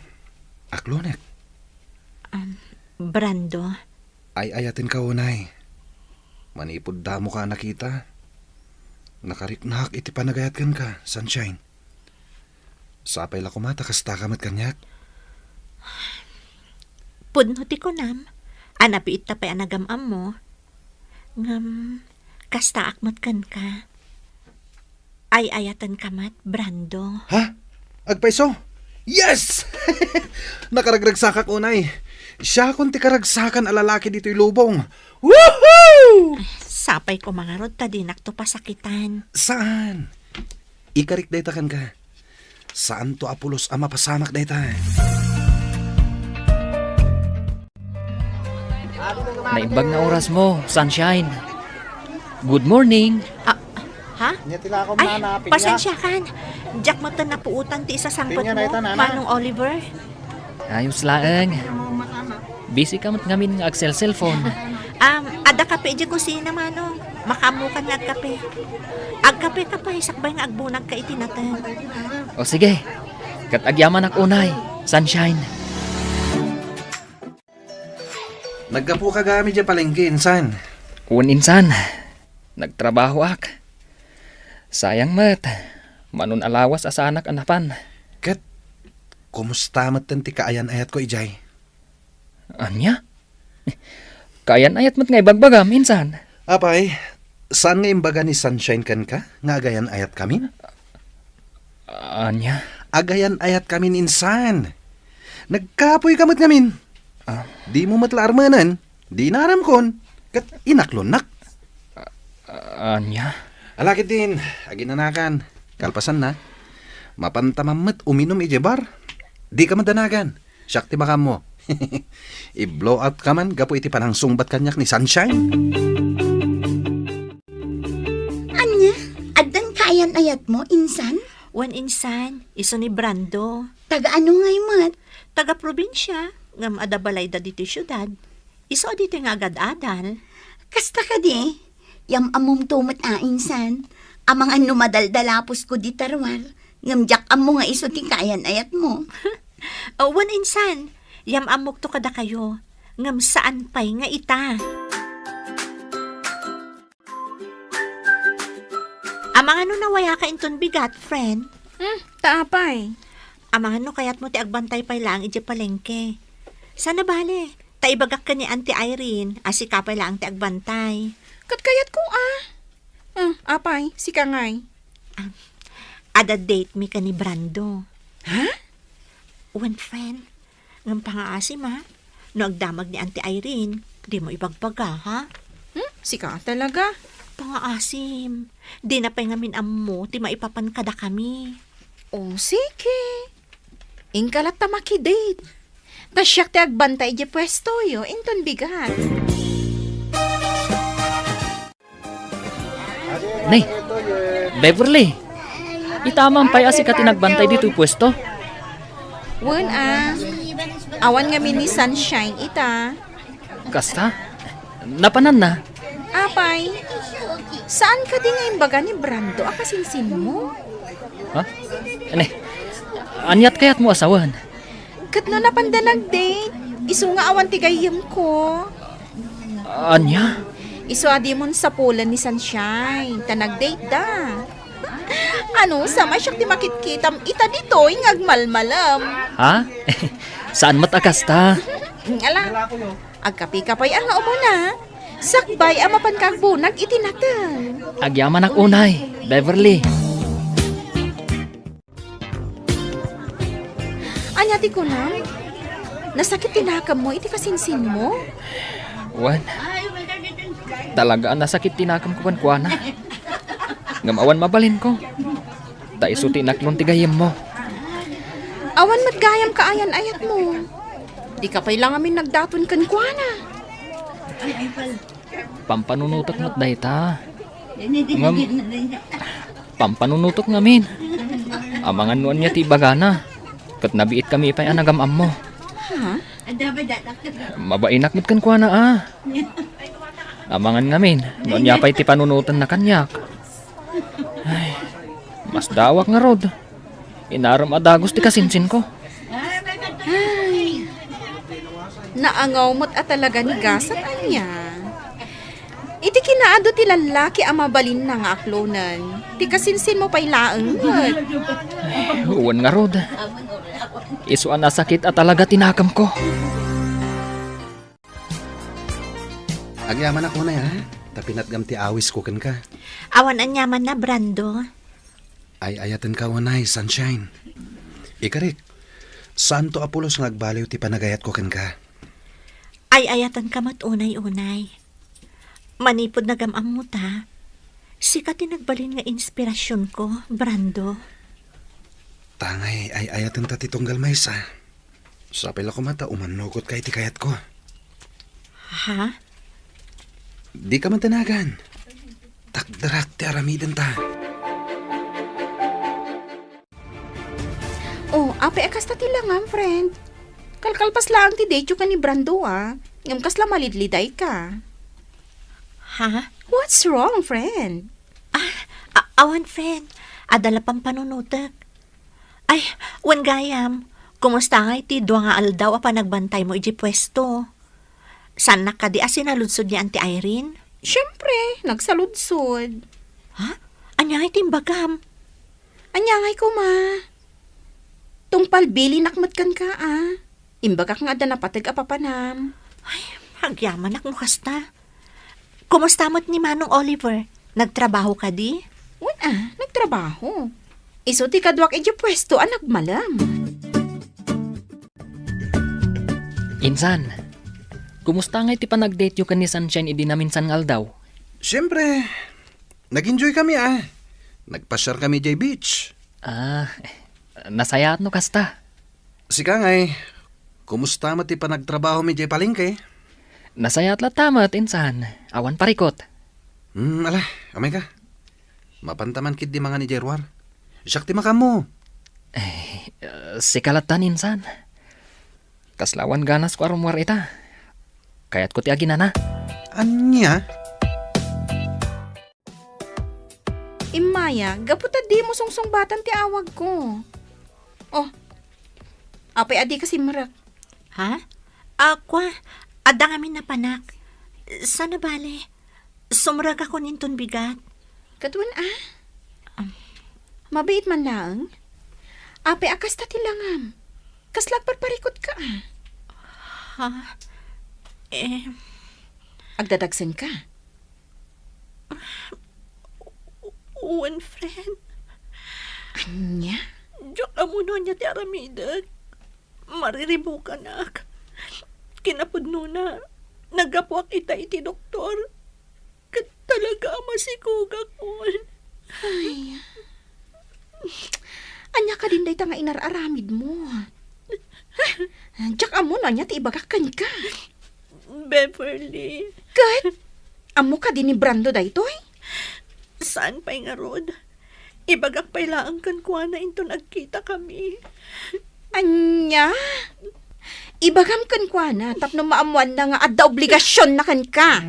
aklonek. Um, Brando. Ay-ayatenka unay. Manipud damoka a nakita, nakariknak iti panagayat kenka, Sunshine. Sapay la koma ta kastaka met kaniak. Pudno ti kunam, a nabiitta pay a nagam-ammo. Ngem, kastaak met kenka. Ay-ayatenka met, Brando. Ha? Agpayso? Yes! Nakaragragsakak unay. Siakon ti karagsakan a lalaki ditoy lubong. Woohoo! Sapay koma ngarud ta dinakto pasakitan. Saan? Ikarik dayta kenka. Saanto a pulos a mapasamak dayta. Naimbag nga orasmo, Sunshine. Good morning. Ah, ha? Nia ti lako, Ay, nana, pinya. Pasensiakan. Diak met napuotan ti isasangpetmo, Pinya na ita, nana. Manong Oliver. Ayos laeng. Busy ka met ngamin nga agselselpon. Um, adda kape idiay kusina, Manong. Makaammokan nga agkape. Agkapeka pay, sakbay nga agbunagka iti nateng. O sige, ket agyamanak unay, Sunshine. Naggapuka gayam idiay palengke, insan? Wen, insan. Nagtrabahoak. Sayang met, mano a lawas a saanak a napan. Ket, kumusta metten ti kaayan-ayatko idiay? Ania? Kaayan-ayat met nga ibagbagam, insan? Apay, saan nga imbaga ni Sunshine kenka nga agayan-ayatkamin? Ania? Agayan-ayatkamin, insan. Nagkapoyka met ngamin. Ah. Dimo met la armenen, di inaramkon, ket inaklonnak. Ah, ania? Ala ketdin, aginanakan. Kalpasanna, mapantam met uminum idiay bar. Dika madanagan. Siak ti makaammo. I-blow out ka man gapu iti panangsungbat kaniak ni Sunshine. Ania? Addan kaayan-ayatmo, insan? Wen, insan, isu ni Brando. Taga ano ngay met? Taga probinsia, ngem adda balayda ditoy siudad. Isu a ditoy nga agad-adal. Kasta kadi? Yam-ammomto met a, insan. Amangan no madaldalaposko dita ruar, ngem diak ammo nga isu ti kaayan-ayatmo. Wen, insan, yam-ammokto kadakayo, ngem saan pay nga ita. Amangan no nawayaka inton bigat, friend? Hmm, ta apay? Amangan no kayatmo ti agbantay pay laeng idiay palengke. Saan a bale, ta ibagak ken ni Auntie Irene a sika pay laeng ti agbantay. Ket kayatko a. Hmm, apay, sika ngay? Ah, adda date mi ken ni Brando. Ha? Wen, friend. Ngem pangaasim, a. No agdamag ni Auntie Irene, dimo ibagbaga, ha? Hmm? Sika talaga? Pangaasim. Dina pay ngamin ammo ti maipapan kadakami. O, sige. Inka latta makidate. Ta siak ti agbantay idiay puestoyo, inton bigat. Ne, Beverly, ita man pay a sika ti nagbantay ditoy puesto? Wen a, awan ngamin ni Sunshine ita. Kasta? Napananna? Apay, saan kadi nga imbaga ni Brando a kasinsinmo? Ha? Ne, aniat kayatmo a sawen? Ket no napanda nag-date, isu nga awan ti gayyemko. Ania? Isu a dimon sapulen ni Sunshine, ta nag-date da. Ano, sa may siak ti makitkitam ita ditoy nga agmalmalem. Ha? Saan met a kasta? Ala, agkape ka pay a nga umuna. Sakbay a mapanka agbunag iti nateng. Agyamanak unay, Beverly. Ania ti kunam? Nasakit ti nakemmo iti kasinsinmo? Wen, talaga a nasakit ti nakemko kenkuana. Ngem awan mabalinko. Ta isu ti inaklon ti gayyemmo. Awan met gayam kaayan-ayatmo. Dika pay la ngamin nagdaton kenkuana. Pampanunotek met dayta. Ngem, pampanunotek ngamin. Amangan no ania ti ibagana. Ket nabiitkami pay a nagam-ammo. Ha? Mabainak met kenkuana a. Amangan ngamin no ania pay ti panunotenna kaniak. Ay, masdaawak ngarud. Inarem a dagus ti kasinsinko. Ay, naangaw met a talaga ni gasat ania. Iti kinaadu ti lallaki a mabalinna nga aklonen, ti kasinsinmo pay laeng met. Wen ngarud, isu a nasakit a talaga ti nakemko. Agyamanak unay, ha? Ta pinatgam ti awisko kenka. Awan aniamanna, Brando. Ay-ayatenka unay, Sunshine. Ikarik, saanto a pulos nga agbaliw ti panagayatko kenka. Ay-ayatenka met unay-unay. Manipud nagam-ammota, sika ti nagbalin nga inspirasionko, Brando. Tangay ay-ayatenta ti tunggal maysa. Sapay la koma ta umannugotka iti kayatko. Ha? Dika man danagan. Takderak ti aramidenta. Oh, apay a kasta ti langam, friend? Kalkalpas laeng ti date-yo ken ni Brando, a. Ngem kasla malidlidayka. Ha? What's wrong, friend? Ah, a-, awan, friend. Adda la pampanunotek. Ay, wen gayam, kumusta ngay ti dua nga aldaw a panagbantaymo idiay puesto? Saannak kadi a sinaludsod ni Auntie Irene? Siempre, nagsaludsod. Ha? Ania ngay ti imbagam? Ania ngay koma? Tungpal bilinak met kenka, a. Imbagak nga adda napateg a papanam. Ay, agyamanak no kasta. Kumusta met ni Manong Oliver? Nagtrabaho kadi? Wen a, nagtrabaho. Isu ti kaduak idiay puesto a nagmalem. Insan, kumusta ngay ti panagdate-yo ken ni Sunshine idi naminsan nga aldaw? Siempre, nag-enjoy kami, a. Nagpasiar kami idiay beach. Ah, nasayaat no kasta. Sika ngay, kumusta met ti panagtrabahomi idiay palengke? Nasayaat latta met, insan. Awan parikut. Hmm, ala, umayka. Mapanta man ketdi mangan idiay ruar. Siak ti makaammo. Eh, sika latta, insan. Kasla awan ganasko a rummuar ita. Kayatko ti aginana. Ania? Immaya, gapu ta dimo sungsungbatan ti awagko. Oh, apay a dika simrek? Ha? Ah, kua, adda ngamin napanak. Saan a bale? Sumrekakon inton bigat. Ket wen a? Am. Mabiit man laeng? Apay a kasta ti langam? Kasla agparparikutka a? Ha? Eh. Agdadagsenka? Wen, friend. Ania? Diak ammo no ania ti aramidek. Mariribukanak. Kinapudnona, naggapuak ita iti doktor. Ket talaga a masikogakon. Ay. Ania kadin dayta nga inar-aramidmo? Diak ammo no ania ti ibagak kenka. Beverly. Ket? Ammo kadi ni Brando daytoy? Saan pay ngarud? Ibagak pay laeng kenkuana inton agkitakami. Ania? Ibagam kenkuana tapno maammoanna nga adda obligasionna kenka.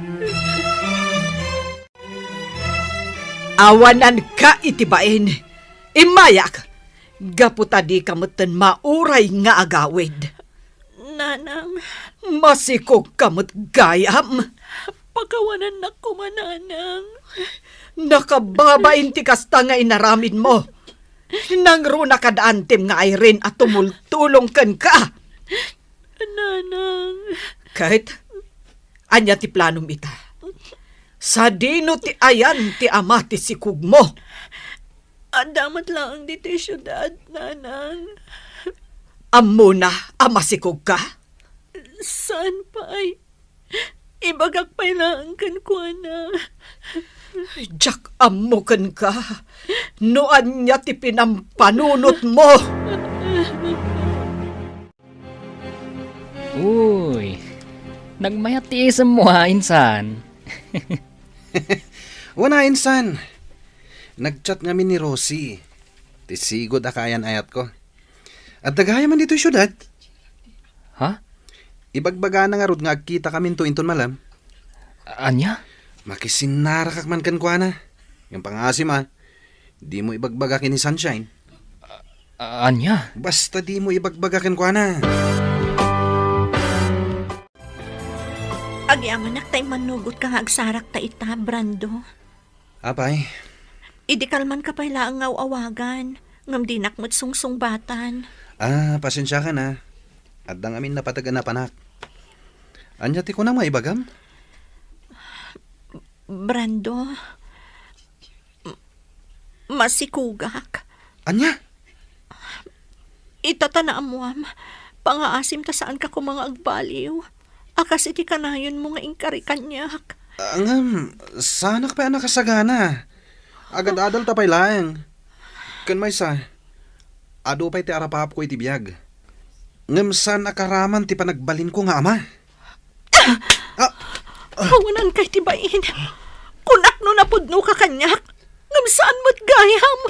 Awananka iti bain. Immayak, gapu ta dika metten mauray nga agawid. Nanang. Masikogka met gayam. Pakawanannak koma, Nanang. Nakababain ti kasta nga inaramidmo. Nangruna kad antim nga Irene a tumultulong kenka. Nanang. Ket, ania ti planom ita? Sadino ti ayan ti ama ti sikogmo? Adda met laeng ditoy siudad, Nanang. Ammona a masikogka? Saan pay. Ibagak pay laeng kenkuana. Diak ammo kenka no ania ti pinampanunotmo. Uy, nagmayat ti isemmo, ha, insan? Wen a, insan. Nag-chat ngamin ni Rosie, ti sigud a kaayan-ayatko. Adda gayamen ditoy siudad. Ha? Ibagbagana ngarud nga agkitakaminto inton malem. Ania? Makisinnarakak man kenkuana. Ngem pangngaasim a, dimo ibagbaga ken ni Sunshine. A-, ania? Basta dimo ibagbaga kenkuana. Agyamanak ta immannugotka nga agsarakta ita, Brando. Apay? Idi kalmanka pay laeng nga aw-awagan, ngem dinak met sungsungbatan. Ah, pasensiakan, ah. Adda ngamin napateg a napanak. Ania ti kunam nga ibagam? Brando, m-, masikugak. Ania? Ita ta naammoam, pangaasim ta saanka koma nga agbaliw. A kas iti kanayonmo nga inkari kaniak. Ah, ngem, saanak pay a nakasagana. Agad-adalta pay laeng. Ken maysa, adu pay ti arapaapko iti biag. Ngem saan a karaman ti panagbalinko nga ama. Ah! Awananka iti bain. Kunak no napudnoka kaniak, ngem saan met gayam.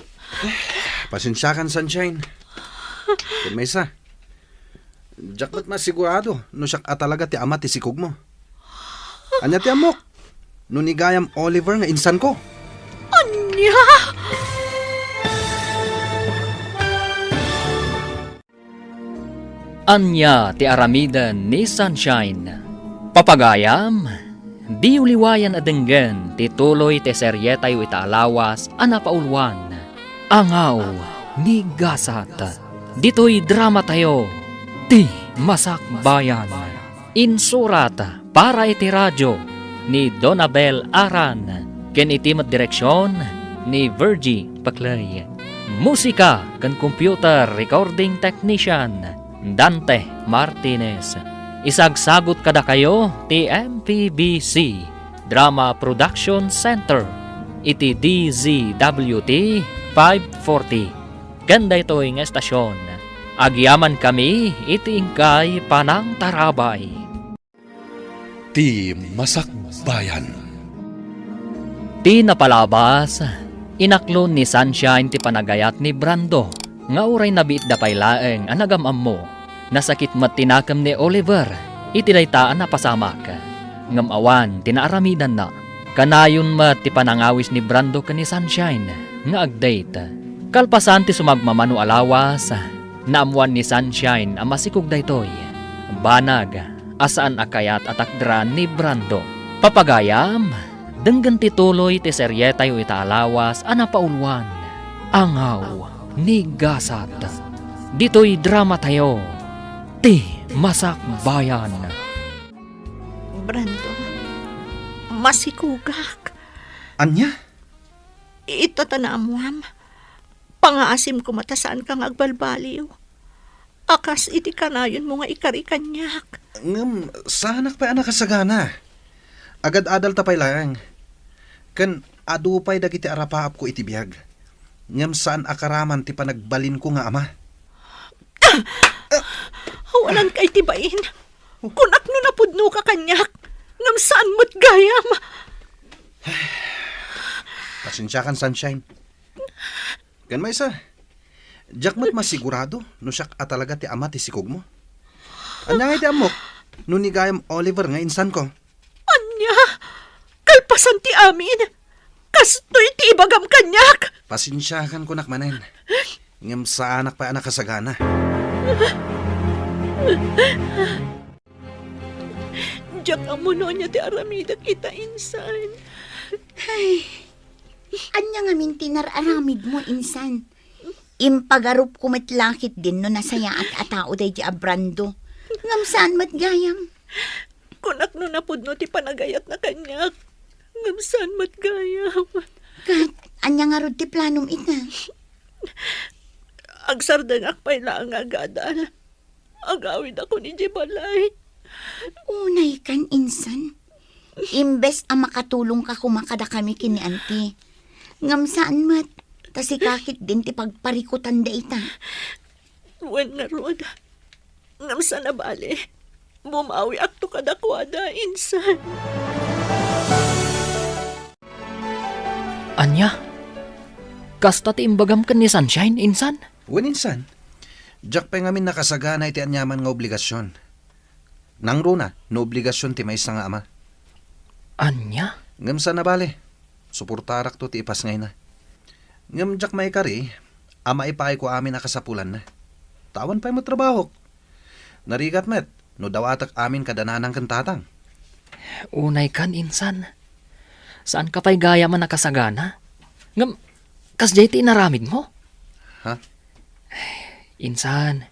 Pasensiakan, Sunshine. Ken maysa, diak met masigurado no siak a talaga ti ama ti sikogmo. Ania ti ammok? No ni gayam Oliver nga insanko? Ania? Ania ti aramiden ni Sunshine? Papagayam, diyo liwayan a denggen ti tuloy ti serietayo ita a lawas a napauluan, Angaw ni Gasat. Ditoy dramatayo, Ti Masakbayan. Insurat para iti radio ni Donabel Aran, ken iti met direksion ni Virgie Paclay. Musika ken computer recording technician, Dante Martinez. Isagsagut kadakayo ti M P B C Drama Production Center iti D Z W T five forty. Ken daytoy nga estasion, agyamankami iti inkay panangtarabay. Ti Masakbayan. Ti napalabas, inaklon ni Sunshine ti panagayat ni Brando nga uray nabiitda pay laeng a nagam-ammo. Nasakit met ti nakem ni Oliver iti dayta a napasamak, ngem awan ti naaramidanna. Kanayon met ti panangawis ni Brando ken ni Sunshine nga ag-date. Kalpasan ti sumagmamano a lawas, naammoan ni Sunshine a masikog daytoy. Banag a saan a kayat a takderan ni Brando. Papagayam, denggen ti tuloy ti serietayo ita a lawas a napauluan, Angaw ni Gasat. Ditoy dramatayo, Ti Masakbayan. Brando, masikugak. Ania? Ita ta naammoam, pangaasim koma ta saanka nga agbalbaliw. A kas iti kanayonmo nga ikari kaniak. Ngem, saanak pay a nakasagana. Agad-adalta pay laeng. Ken adu pay dagiti arapaapko iti biag. Ngem saan a karaman ti panagbalinko nga ama. Awananka iti bain. Kunak no napudnoka kaniak, ngem saan met gayam. Pasensiakan, Sunshine. Ken maysa, diak met masigurado no siak a talaga ti ama ti sikogmo. Ania ngay ti ammok no ni gayam Oliver nga insanko? Ania? Kalpasan ti amin, kastoy ti ibagam kaniak? Pasensiakan kunak manen. Ngem saanak pay a nakasagana. Diak ammo no ania ti aramidek ita, insan. Ay, ania ngamin ti nar-aramidmo, insan? Impagarupko met la ketdin no nasayaat a tao daydi a Brando. Ngem saan met gayam. Kunak no napudno ti panagayatna kaniak. Ngem saan met gayam. Ket, ania ngarud ti planom ita? Agsardengak pay laeng nga agadal. Agawidakon idiay balay. Unaykan, insan. Imbes a makatulongka koma kadakami ken ni Auntie, ngem saan met, ta sika ketdin ti pagparikutan dayta. Wen ngarud, ngem saan a bale, bumawiakto kadakuada, insan. Ania? Kasta ti imbagam ken ni Sunshine, insan? Wen, insan. Diak pay ngamin nakasagana iti aniaman nga obligasion. Nangruna no obligasion ti maysa nga ama. Ania? Ngem saan a bale, suportarakto ti ipasngayna. Ngem diak maikari a maipaayko amin a kasapulanna. Ta awan pay met trabahok. Narigat met no dawatek amin kada nanang ken tatang. Unay kan, insan. Saanka pay gayam a nakasagana? Ngem, kasdiay ti inaramidmo? Ha? Insan,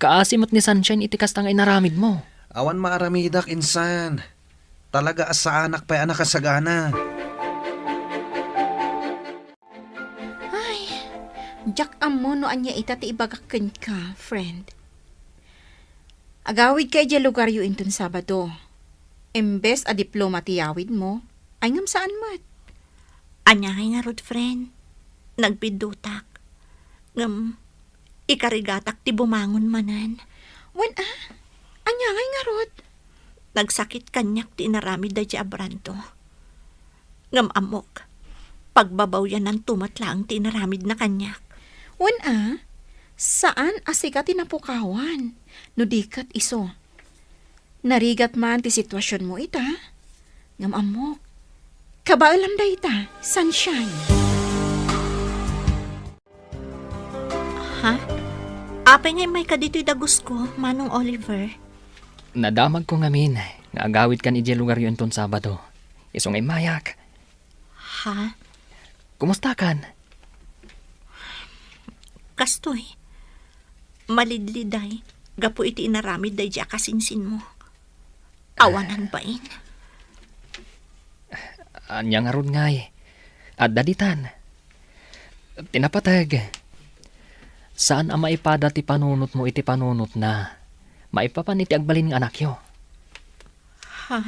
kaasi met ni Sunshine iti kasta nga inaramidmo. Awan maaramidak, insan. Talaga a saanak pay a nakasagana. Ay, diak ammo no ania ita ti ibagak kenka, friend. Agawidka idiay lugaryo inton Sabado. Imbes a diploma ti yawidmo, ay ngem saan met. Ania ngay ngarud, friend? Nagbiddutak. Ngem, ikarigatak ti bumangon manen. Wen a? Ania ngay ngarud? Nagsakit kaniak ti inaramid daydiay a Brando. Ngem ammok, pagbabawyananto met laeng ti inaramidna kaniak. Wen a, saan a sika ti napukawan, no di ket isu. Narigat man ti situasionmo ita, ngem ammok, kabaelam dayta, Sunshine. Ha? Apay nga immayka ditoy dagusko, Manong Oliver? Nadamagko ngamin nga agawidkan idiay lugaryo inton Sabado. Isu nga immayak. Ha? Kumustakan? Kastoy, malidliday gapu iti inaramid daydiay a kasinsinmo. Awanan bain. Ania ngarud ngay? Adda ditan. Ti napateg, saan a maipada ti panunotmo iti panunotna maipapan iti agbalin nga anakyo. Ha?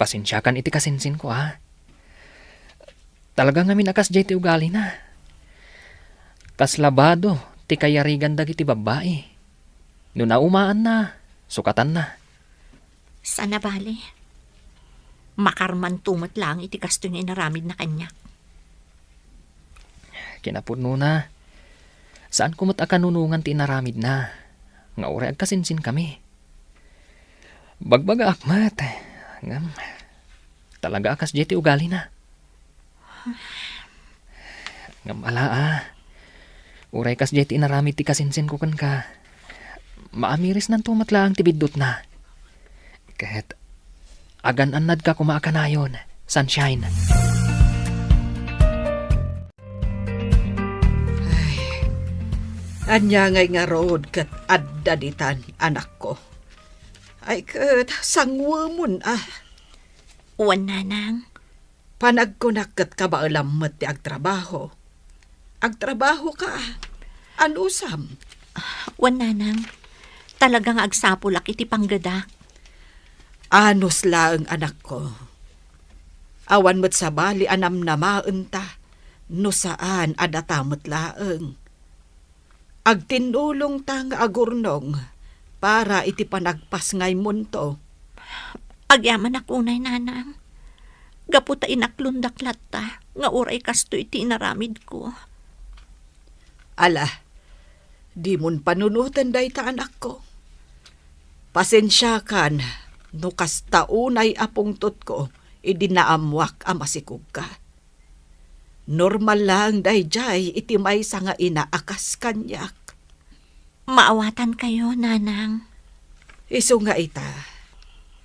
Pasensiakan iti kasinsinko, a. Talaga ngamin a kasdiay ti ugalina. Kas labado ti kayarigan dagiti babbai. No naumaanna, sukatanna. Saan a bale. Makarmanto met laeng iti kastoy nga inaramidna kaniak. Kinapudnona, saanko met a kanunongan ti inaramidna, nga uray agkasinsinkami. Bagbagaak met, ngem talaga a kasdiay ti ugalina. Ngem ala a, uray kasdiay ti inaramid ti kasinsinko kenka, maamirisnanto met laeng ti biddutna. Ket agan-annadka koma a kanayon, Sunshine. Ay, ania ngay ngarud ket adda ditan, anakko? Ay ket, sanguemon a. Wen, nanang. Panagkunak ket kabaelam met ti agtrabaho. Agtrabahoka. Anusam? Wen, nanang. Talaga nga agsapulak iti panggedak. Anus laeng, anakko. Awan met sabali a namnamaenta no saan a data met laeng. Agtinnulongta nga agurnong para iti panagpasngaymonto. Agyamanak unay, nanang. Gapu ta inaklondak latta nga uray kastoy ti inaramidko. Ala, dimon panunoten dayta, anakko. Pasensiakan no kasta unay a pungtotko idi naammoak a masikogka. Normal laeng daydiay iti maysa nga ina a kas kaniak. Maawatankayo, nanang. Isu nga ita,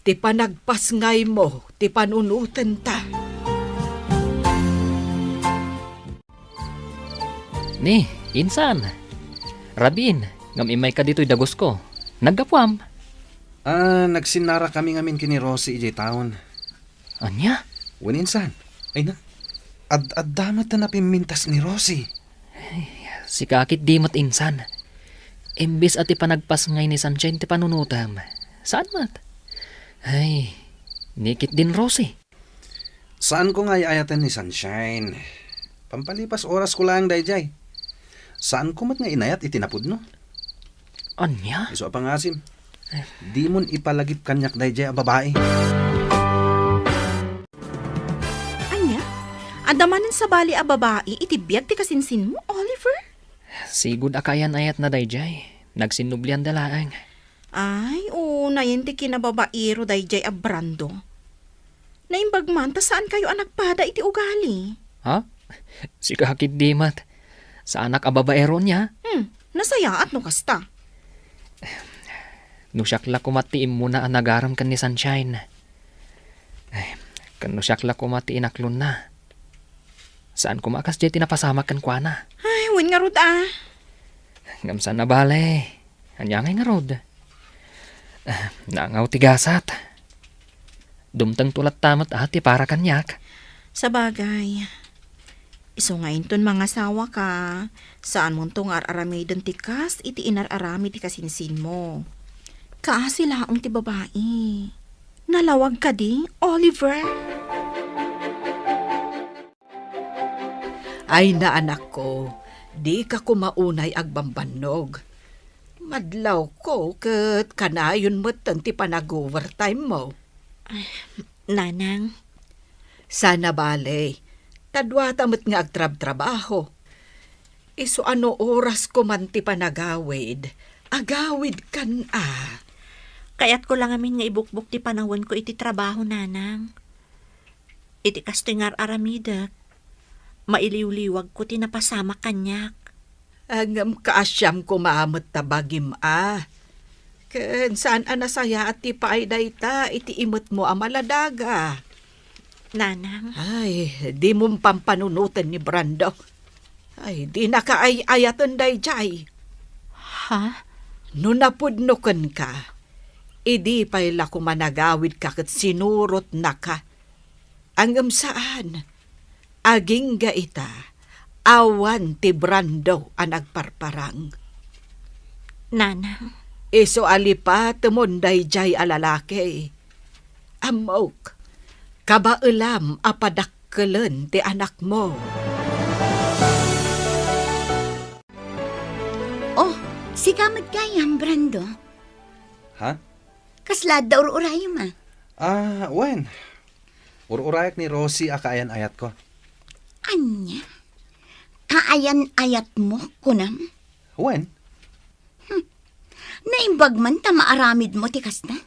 ti panagpasngaymo ti panunotenta. Ni, insan. Rabiin, ngem immayka ditoy dagusko. Naggapuam? Ah, nagsinnarakami ngamin ken ni Rosie idiay town. Ania? Wen, insan. Ay na, ad-adda met ta napimmintas ni Rosie. Ay, sika ketdi met, insan. Imbes a ti panagpasngay ni Sunshine ti panunotem, saan met? Ay, ni ketdin Rosie. Saanko nga ay-ayaten ni Sunshine. Pampalipas orasko laeng daydiay. Saanko met nga inayat iti napudno. Ania? Isu a pangasim. Dimon ipalagip kaniak daydiay a babai. Ania? Adda manen sabali a babai iti biag ti kasinsinmo, Oliver? Sigud a kaayan-ayatna daydiay. Nagsinnublianda laeng. Ay, unayen ti kinababairo daydiay a Brando. Naimbag man ta saankayo a nagpada iti ugali. Ha? Sika ketdi met. Saanak a babaero nia? Hmm, nasayaat no kasta. No siak la koma ti immuna a nagarem ken ni Sunshine. Ay, ken no siak la koma ti inaklonna. Saan koma a kasdiay ti napasamak kenkuana. Ay, wen ngarud a. Ngem saan a bale. Ania ngay ngarud? Ah, nangaw ti gasat. Dumtengto latta met a ti para kaniak. Sabagay. Isu nga inton mangasawaka, saanmonto nga ar-aramiden ti kas iti inar-aramid ti kasinsinmo. Kaasi laeng ti babai. Nalawag kadi, Oliver? Ay, naanakko, dika koma unay agbambannog. Madlawko ket kanayon metten ti panag-overtime mo. Ay, Nanang. Saan a bale, ta duata met nga agtrabtrabaho. Isu a no oras ko man ti panagawid, agawidkan a. Kayatko la ngamin nga ibukbok ti panawenko iti trabaho, Nanang. Iti kastoy nga ar-aramidek, mailiwliwagko ti napasamak kaniak. Ngem kaasiam koma met ta bagim a. Ken saan a nasayaat ti paay dayta iti imetmo a maladaga. Nanang. Ay, dimon pampanunoten ni Brando. Ay, dinaka ay-ayaten daydiay. Ha? No napudno kenka, idi pay la koma nagawidka ket sinurotnaka. Ngem saan. Agingga ita, awan ti Brando a nagparparang. Nanang. Isu a lipatemon daydiay a lalaki. Ammok, kabaelam a padakkelen ti anakmo. Oh, sika met gayam, Brando. Ha? Kasla adda ur-urayem a? Ah, wen. Ur-urayak ni Rosie a kaayan-ayatko. Ania? Kaayan-ayatmo, kunam? Wen. Hmm. Naimbag man ta maaramidmo ti kasta?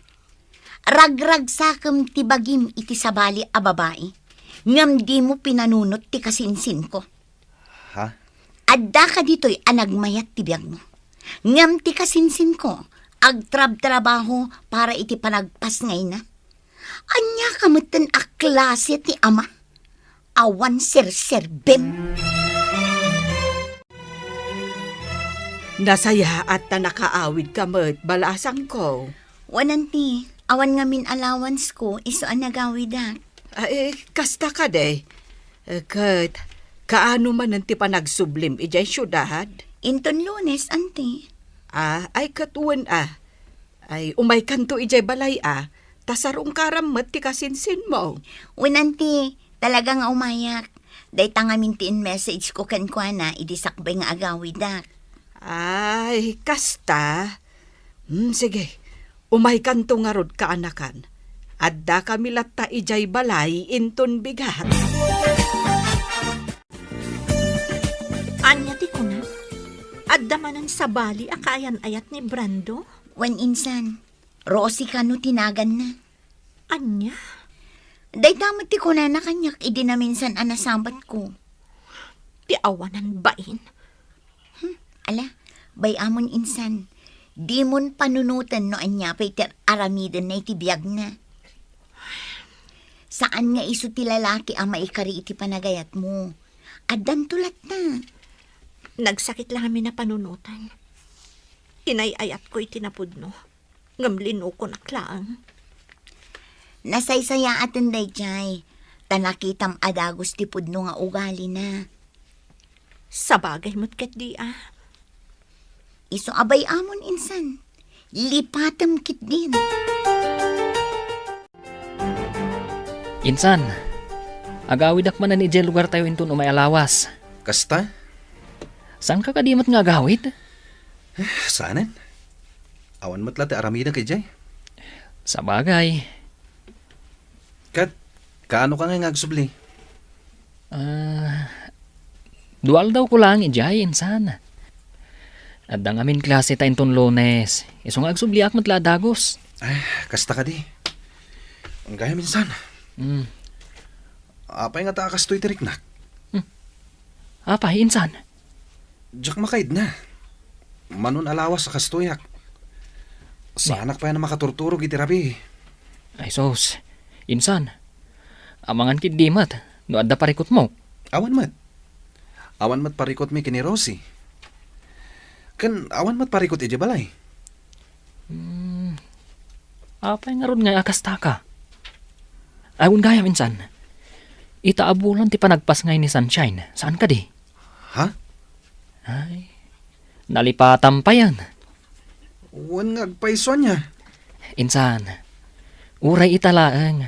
Ragragsakem ti bagim iti sabali a babai, ngem dimo pinanunot ti kasinsinko. Ha? Addaka ditoy a nagmayat ti biagmo. Ngem ti kasinsinko, agtrabtrabaho para iti panagpasngayna. Ania ka metten a klase ti ama? Awan serserbim. Nasayaat ta nakaawidka met, balasangko. Wen, auntie, awan ngamin allowance ko, isu a nagawidak. Ay, kasta kadi. Eh, ket, kaano manen ti panagsublim idiay siudad? Inton Lunes, auntie. Ah, ay, ket wen a. Ay, umaykanto idiay balay a, ta sarungkaram met ti kasinsinmo. Wen, auntie, talaga nga umayak. Dayta ngamin ti in-message ko kenkuana idi sakbay nga agawidak. Ay, kasta? Hmm, sige. Umaykanto ngarud, kaanakan. Addakami latta idiay balay inton bigat. Ania ti kuna? Adda manen sabali a kaayan-ayat ni Brando? Wen, insan. Rosie kano ti naganna. Ania? Dayta met ti kunana kaniak idi naminsan a nasabatko. Ti awanan bain. Hmm, ala, bay-amon insan. Dimon panunoten no ania pay ti ar-aramidenna iti biagna. Saan nga isu ti lalaki a maikari iti panagayatmo. Addanto latta. Nagsakit la ngamin a panunoten. Inay-ayatko iti napudno. Ngem linukonak laeng. Nasaysayaaten daydiay, ta nakitam a dagus ti pudno nga ugalina. Sabagay met ketdi a. Isu a bay-amon insan. Lipatem ketdin. Insan, agawidak manen idiay lugartayo inton umay a lawas. Kasta? Saanka kadi met nga agawid? Eh, saanen. Awan met la ti aramidek idiay. Sabagay. Ket, kaano ka ngay nga agsubli? Ah, dua aldawko laeng idiay, insan. Adda ngamin klase ta inton Lunes. Isu nga agsubliak met la a dagus. Ay, kasta kadi. Gayam, insan. Hmm. Apay ngata a kastoy ti riknak? Hmm. Apay, insan? Diak makaidna. Manon a lawas a kastoyak. Saanak pay a makaturturog iti rabii. Ay sus, insan, amangan ketdi met no adda parikutmo. Awan met. Awan met parikutmi ken ni Rosie. Ken awan met parikut idiay balay. Hmm, apay ngarud ngay a kastaka? Ay, wen gayam, insan. Ita a bulan ti panagpasngay ni Sunshine, saan kadi? Ha? Ay, nalipatam payen. Wen nga agpayso ania? Insan, uray ita laeng,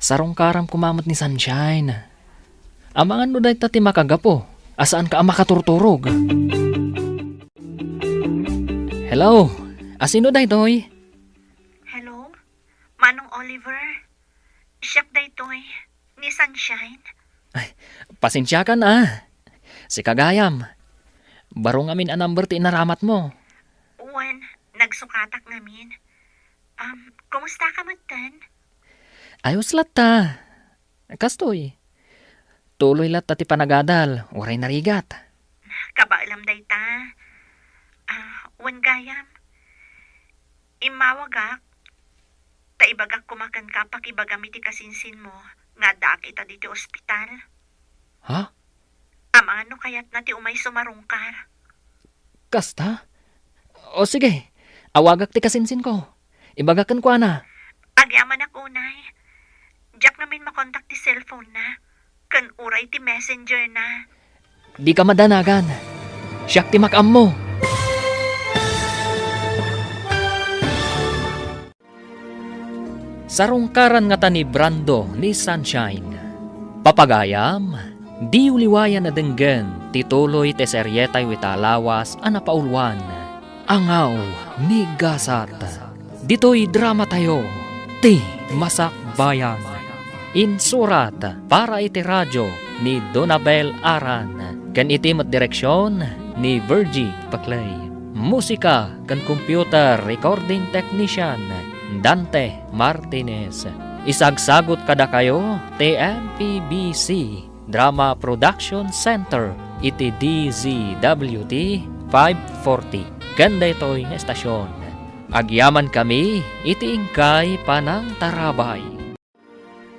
sarungkaram koma met ni Sunshine. Amangan no dayta ti makagapu a saanka a makaturturog. Hello, asino daytoy? Hello, Manong Oliver. Siak daytoy, ni Sunshine. Ay, pasensiakan a. Sika gayam. Baro ngamin a number ti inaramatmo. Wen, nagsukatak ngamin. Um, kumusta ka metten? Ayos latta. Kastoy. Tuloy latta ti panagadal, uray narigat. Kabaelam dayta. Ah, wen gayam. Immawagak, ta ibagak koma kenka pakibagam iti kasinsinmo nga addaak ita ditoy ospital. Ha? Amangan no kayatna ti umay sumarungkar. Kasta? O sige, awagak ti kasinsinko. Ibagak kenkuana. Agyamanak unay. Diak ngamin makontak ti cellphone na, ken uray ti messenger na. Dika madanagan. Siak ti makaammo. Sarungkaran ngata ni Brando ni Sunshine. Papagayam, diyo liwayan a denggen ti tuloy ti serietayo ita a lawas a napauluan, Angaw ni Gasat. Ditoy dramatayo, Ti Masakbayan. Insurat para iti radio ni Donabel Aran, ken iti met direksion ni Virgie Paclay. Musika ken computer recording technician, Dante Martinez. Isagsagut kadakayo ti M P B C Drama Production Center iti D Z W T five forty. Ken daytoy nga estasion, agyamankami iti inkay panangtarabay.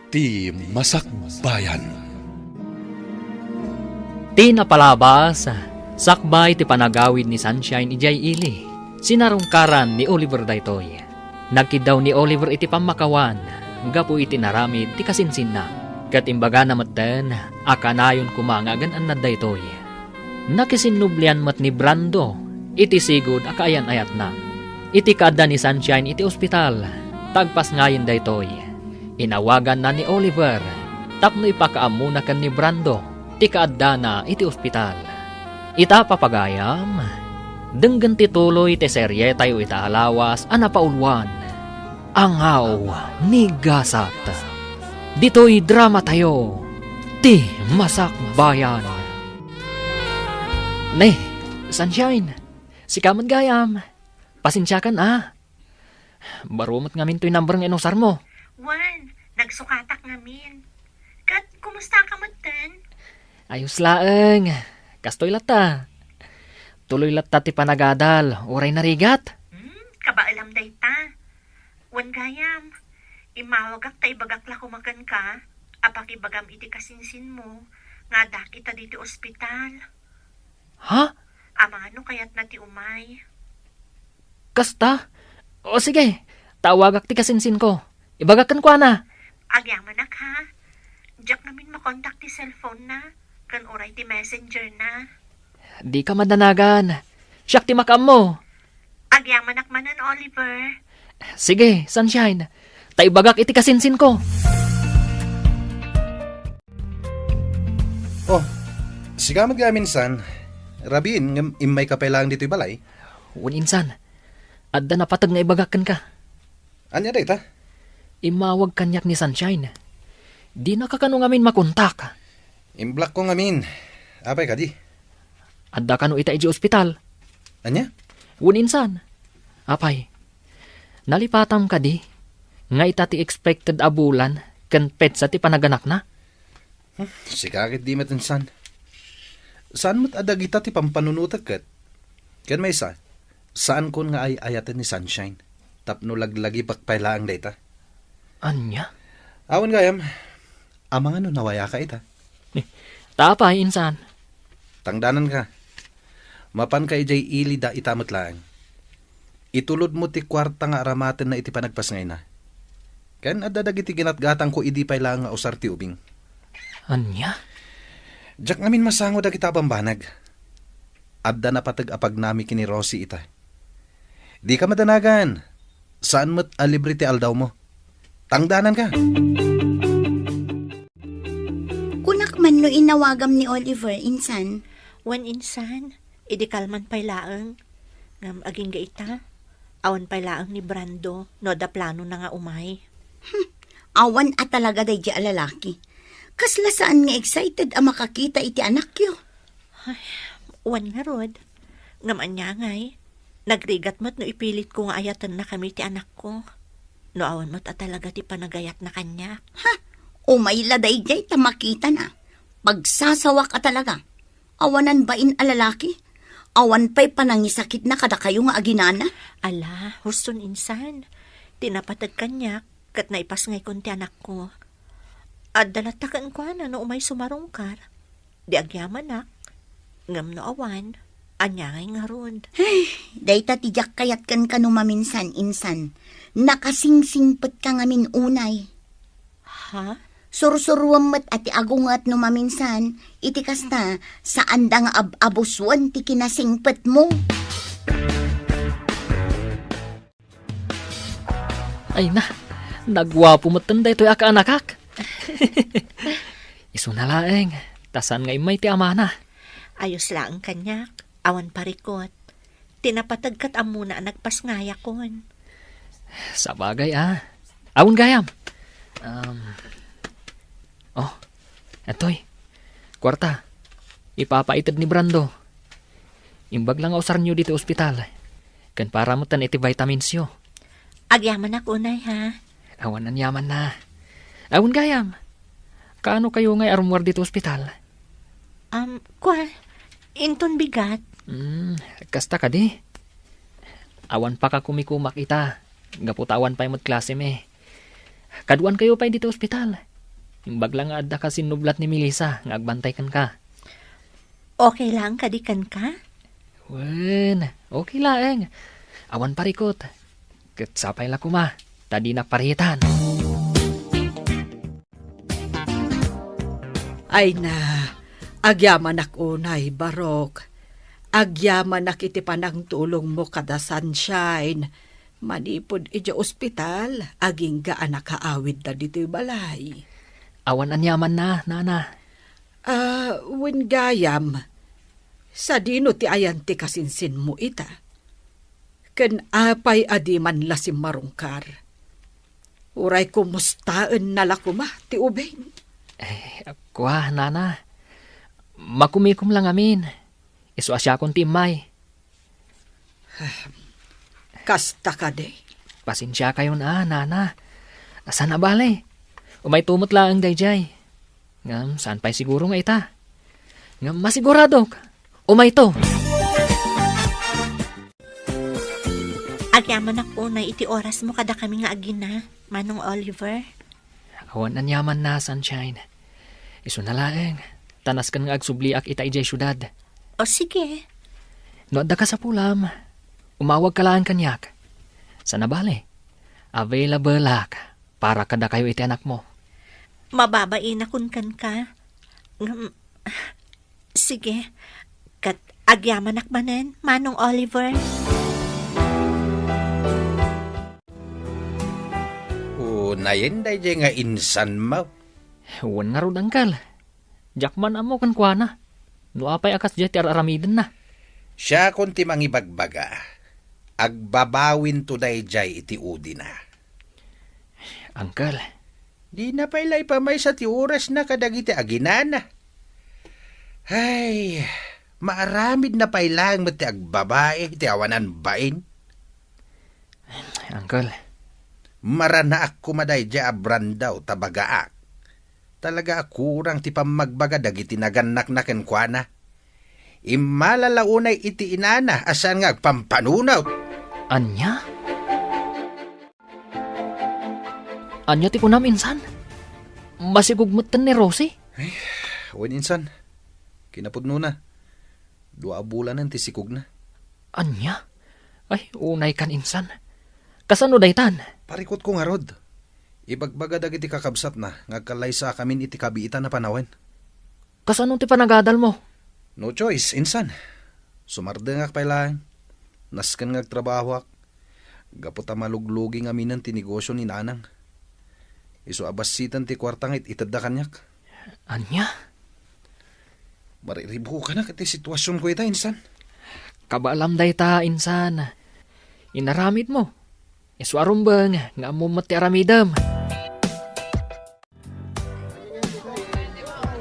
Ti Masakbayan. Ti napalabas, sakbay ti panagawid ni Sunshine idiay ili, sinarungkaran ni Oliver daytoy. Nagkiddaw ni Oliver iti pammakawan gapu iti naramid ti kasinsinna, ket imbagana metten a kanayon koma nga agan-annad daytoy. Nakisinnublian met ni Brando iti sigud a kaayan-ayatna. Iti kaadda ni Sunshine iti ospital, ta agpasngayen daytoy, inawaganna ni Oliver tapno ipakaammona ken ni Brando ti kaaddana iti ospital. Ita, papagayam, denggen ti tuloy ti serietayo ita a lawas a napauluan, Angaw ni Gasat. Ditoy dramatayo, Ti Masakbayan. Ne, Sunshine, sika met gayam. Pasensiakan a. Baro met ngamin toy number nga inusarmo. Wen, nagsukatak ngamin. Ket kumusta ka metten? Ayos laeng. Kastoy latta. Tuloy latta ti panagadal, uray narigat. Hmm, kabaelam dayta. Wen gayam, immawagak ta ibagak la koma kenka a pakibagam iti kasinsinmo nga addaak ita ditoy ospital. Ha? Amangan no kayatna ti umay. Kasta? O sige, ta awagak ti kasinsinko. Ibagak kenkuana. Agyamanak, ha? Diak ngamin makontak ti cellphone na, ken uray ti messenger na. Dika madanagan. Siak ti makaammo. Agyamanak manen, Oliver. Sige, Sunshine. Ta ibagak iti kasinsinko. Oh, sika met gayam, insan. Rabiin ngem immayka pay laeng ditoy balay. Wen, insan. Adda napateg nga ibagak kenka. Ania dayta? Immawag kaniak ni Sunshine. Dinaka kano ngamin makontak. Imblockko ngamin. Apay kadi? Adda kano ita idiay ospital. Ania? Wen, insan. Apay, nalipatam kadi nga ita ti expected a bulan ken petsa ti panaganakna? Hmm, sika ket di met, insan. Saan met a dagita ti pampanunotek ket? Ken maysa, saankon nga ay-ayaten ni Sunshine. tapno laglagipek pay laeng dayta. Ania? Awan gayam, amangan no nawayaka ita. Eh, ta apay, insan? Tangdananka. Mapanka idiay ili da ita met laeng. Itulodmo ti kuarta nga aramatenna iti panagpasngayna. Ken adda dagiti ginatgatangko idi pay laeng nga usar ti ubing. Ania? Diak ngamin masango dagita a bambanag. Adda napateg a pagnami ken ni Rosie ita. Dika madanagan. Saan met a libre ti aldawmo. Tangdananka. Kunak man no inawagam ni Oliver, insan. Wen, insan, idi kalman pay laeng. Ngem agingga ita, awan pay laeng ni Brando no adda planona nga umay. Hmm, awan a talaga daydi a lalaki. Kasla saan nga excited a makakita iti anakyo. Ay, wen ngarud. Ngem ania ngay, nagrigat met no ipilitko nga ayatennakami ti anakko. No awan met a talaga ti panagayatna kaniak. Ha? Umay la daydiay ta makitana. Pagsasawak a talaga. Awanan bain a lalaki. Awan pay panangisakitna kadakayo nga aginana. Ala, huston insan. Ti napateg kaniak, ket naipasngaykon ti anakko. Adda latta kenkuana no umay sumarungkar. Di agyamanak, ngem no awan, ania ngay ngarud? Ay, dayta ti diak kayat kenka no maminsan, insan. Nakasingsingpetka ngamin unay. Ha? Sursuruem met a ti agunget no maminsan, iti kasta, saanda nga ab-abusuen ti kinasingpetmo. Ay na, naguapo metten daytoy a kaanakak. Isuna laeng, ta saan nga immay ti amana. Ayos laeng kaniak, awan parikot. Ti napateg ket ammona a nagpasngayakon. Sabagay a. Awan gayam. Um, oh, atoy. Kuarta. Ipapaited ni Brando. Imbag la nga usarnyo ditoy ospital. Ken para metten iti vitaminsyo. Agyamanak unay, ha? Awan aniamanna. Awan gayam. Kaano kayo ngay a rummuar ditoy ospital? Um, kua, inton bigat. Hmm, kasta kadi. Awan pakakumikumak ita. Gapu ta awan pay met klasemi. Kaduan kayo pay ditoy ospital. Imbag la nga adda ka sinnublat ni Melissa nga agbantay kenka. Okay laeng kadi kenka? Wen, okay laeng. Awan parikot. Ket sapay la koma, ta dinak paritan. Ay na, agyamanak unay, Barok. Agyamanak iti panangtulongmo kada Sunshine. Manipud idiay ospital, agingga a nakaawidda ditoy balay. Awan aniamanna, nana. Ah, wen gayam, sadino ti ayan ti kasinsinmo ita? Ken apay a di man la simmarungkar? Uray kumustaenna la koma ti ubing? Eh, kua, nana. Makumikom la ngamin. Isu a siakon ti immay. Kasta kadi. Pasensiakayon a, nana. Saan a bale. Umayto met laeng daydiay. Ngem saan pay siguro nga ita. Ngem masiguradok, umayto. Agyamanak unay iti orasmo kadakami nga agina, Manong Oliver. Awan aniamanna, Sunshine. Isuna laeng, ta nasken nga agsubliak ita idiay siudad. O, sige. No adda kasapulam, umawagka laeng kaniak. Saan a bale, available-ak para kadakayo iti anakmo. Mababainakon kenka. Ngem, sige. Ket agyamanak manen, Manong Oliver. Unayen daydiay nga insanmo. Wen ngarud, Uncle. Diak man ammo kenkuana no apay a kasdiay ti ar-aramidenna. Siakon ti mangibagbaga. Agbabawinto daydiay iti udina. Uncle. Dina pay la ipamaysa ti orasna kadagiti aginana. Ay, maaramidna pay laeng met ti agbabai iti awanan bain. Uncle. Maranaak koma daydiay a Brando ta bagaak. Talaga a kurang ti pammagbaga dagiti nagannakna kenkuana. Immala la unay iti inana a saan nga agpampanunot. Ania? Ania ti kunam, insan? Masikog metten ni Rosie? Ay, wen, insan. Kinapudnona. Dua a bulanen ti sikogna. Ania? Ay, unay kan, insan. Kasano daytan? Parikutko ngarud. Ibagbaga dagiti kakabsatna nga agkallaysakamin iti kabiitan a panawen. Kasano ti panagadalmo? No choice, insan. Sumardengak pay laeng. Nasken nga agtrabahoak. Gapu ta maluglugi ngaminen ti negosio ni Nanang. Isu a bassiten ti kuarta nga it-itedda kaniak. Ania? Mariribukanak iti situasionko ita, insan. Kabaelam dayta, insan. Inaramidmo. Isu a rumbeng nga ammom met ti aramidem.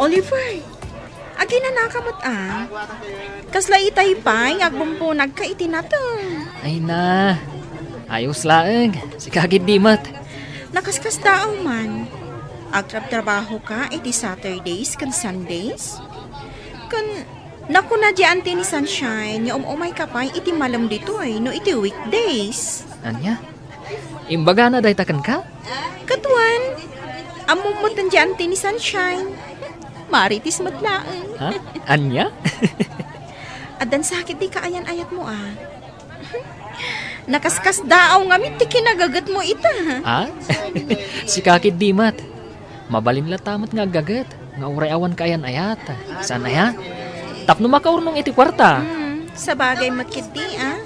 Oliver, aginanaka met a. Kasla itay pay nga agbumpunagka iti nateng. Ay na, ayos laeng. Sika ketdi met. Nakaskasdaaw man. Agtrabtrabahoka iti Saturdays ken Sundays? Ken nakuna di anti ni Sunshine nga um-umayka pay iti malem ditoy no iti weekdays. Ania? Imbagana dayta kenka? Kaduan, ammom met ti anti ni Sunshine. Marites met laeng. Ha? Ania? Addan sakit ti kaayan-ayatmo a. Nakaskasdaaw ngamin ti kinagagetmo ita. Ha? Sika ketdi met. Mabalin latta met nga aggaget nga uray awan kaayan-ayat. Saan aya? Tapno makaurnong iti kuarta. Hmm, sabagay met ketdi a.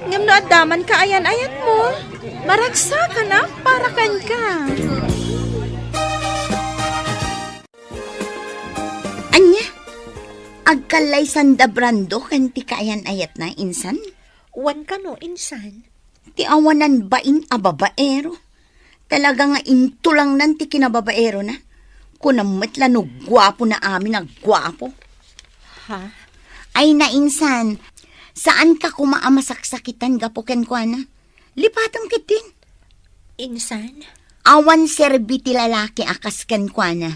Ngem no adda man kaayan-ayatmo, maragsakanak para kenka. Ania? Agkallaysanda Brando ken ti kaayan-ayatna, insan? Wen kano, insan? Ti awanan bain a babaero. Talaga nga intulangnan ti kinababaerona. Kunam met la no guapo na amin a guapo. Ha? Ay, nainsan, saanka koma a masaksakitan gapu kenkuana. Lipatem ketdin. Insan? Awan serbi ti lalaki a kas kenkuana.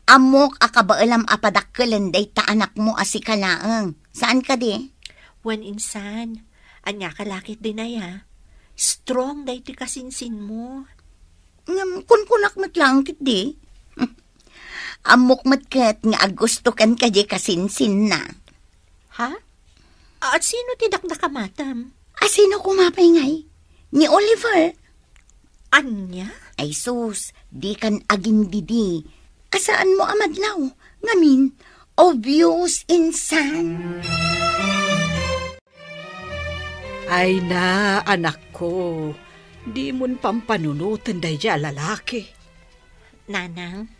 Ammok a kabaelam a padakkelen dayta anakmo a sika laeng. Saan kadi? Wen, insan. Ania ka la ketdin aya? Strong daytoy kasinsinmo. Ngem kunkunak met laeng ketdi. Ammok met ket nga agustokan kadi kasinsinna. Ha? At sino ti dakdakamatem? A sino koma pay ngay? Ni Oliver? Ania? Ay sus, dikan agindidi. A saanmo a madlaw. Ngamin, obvious, insan. Ay na, anakko, dimon pampanunoten daydiay a lalaki. Nanang?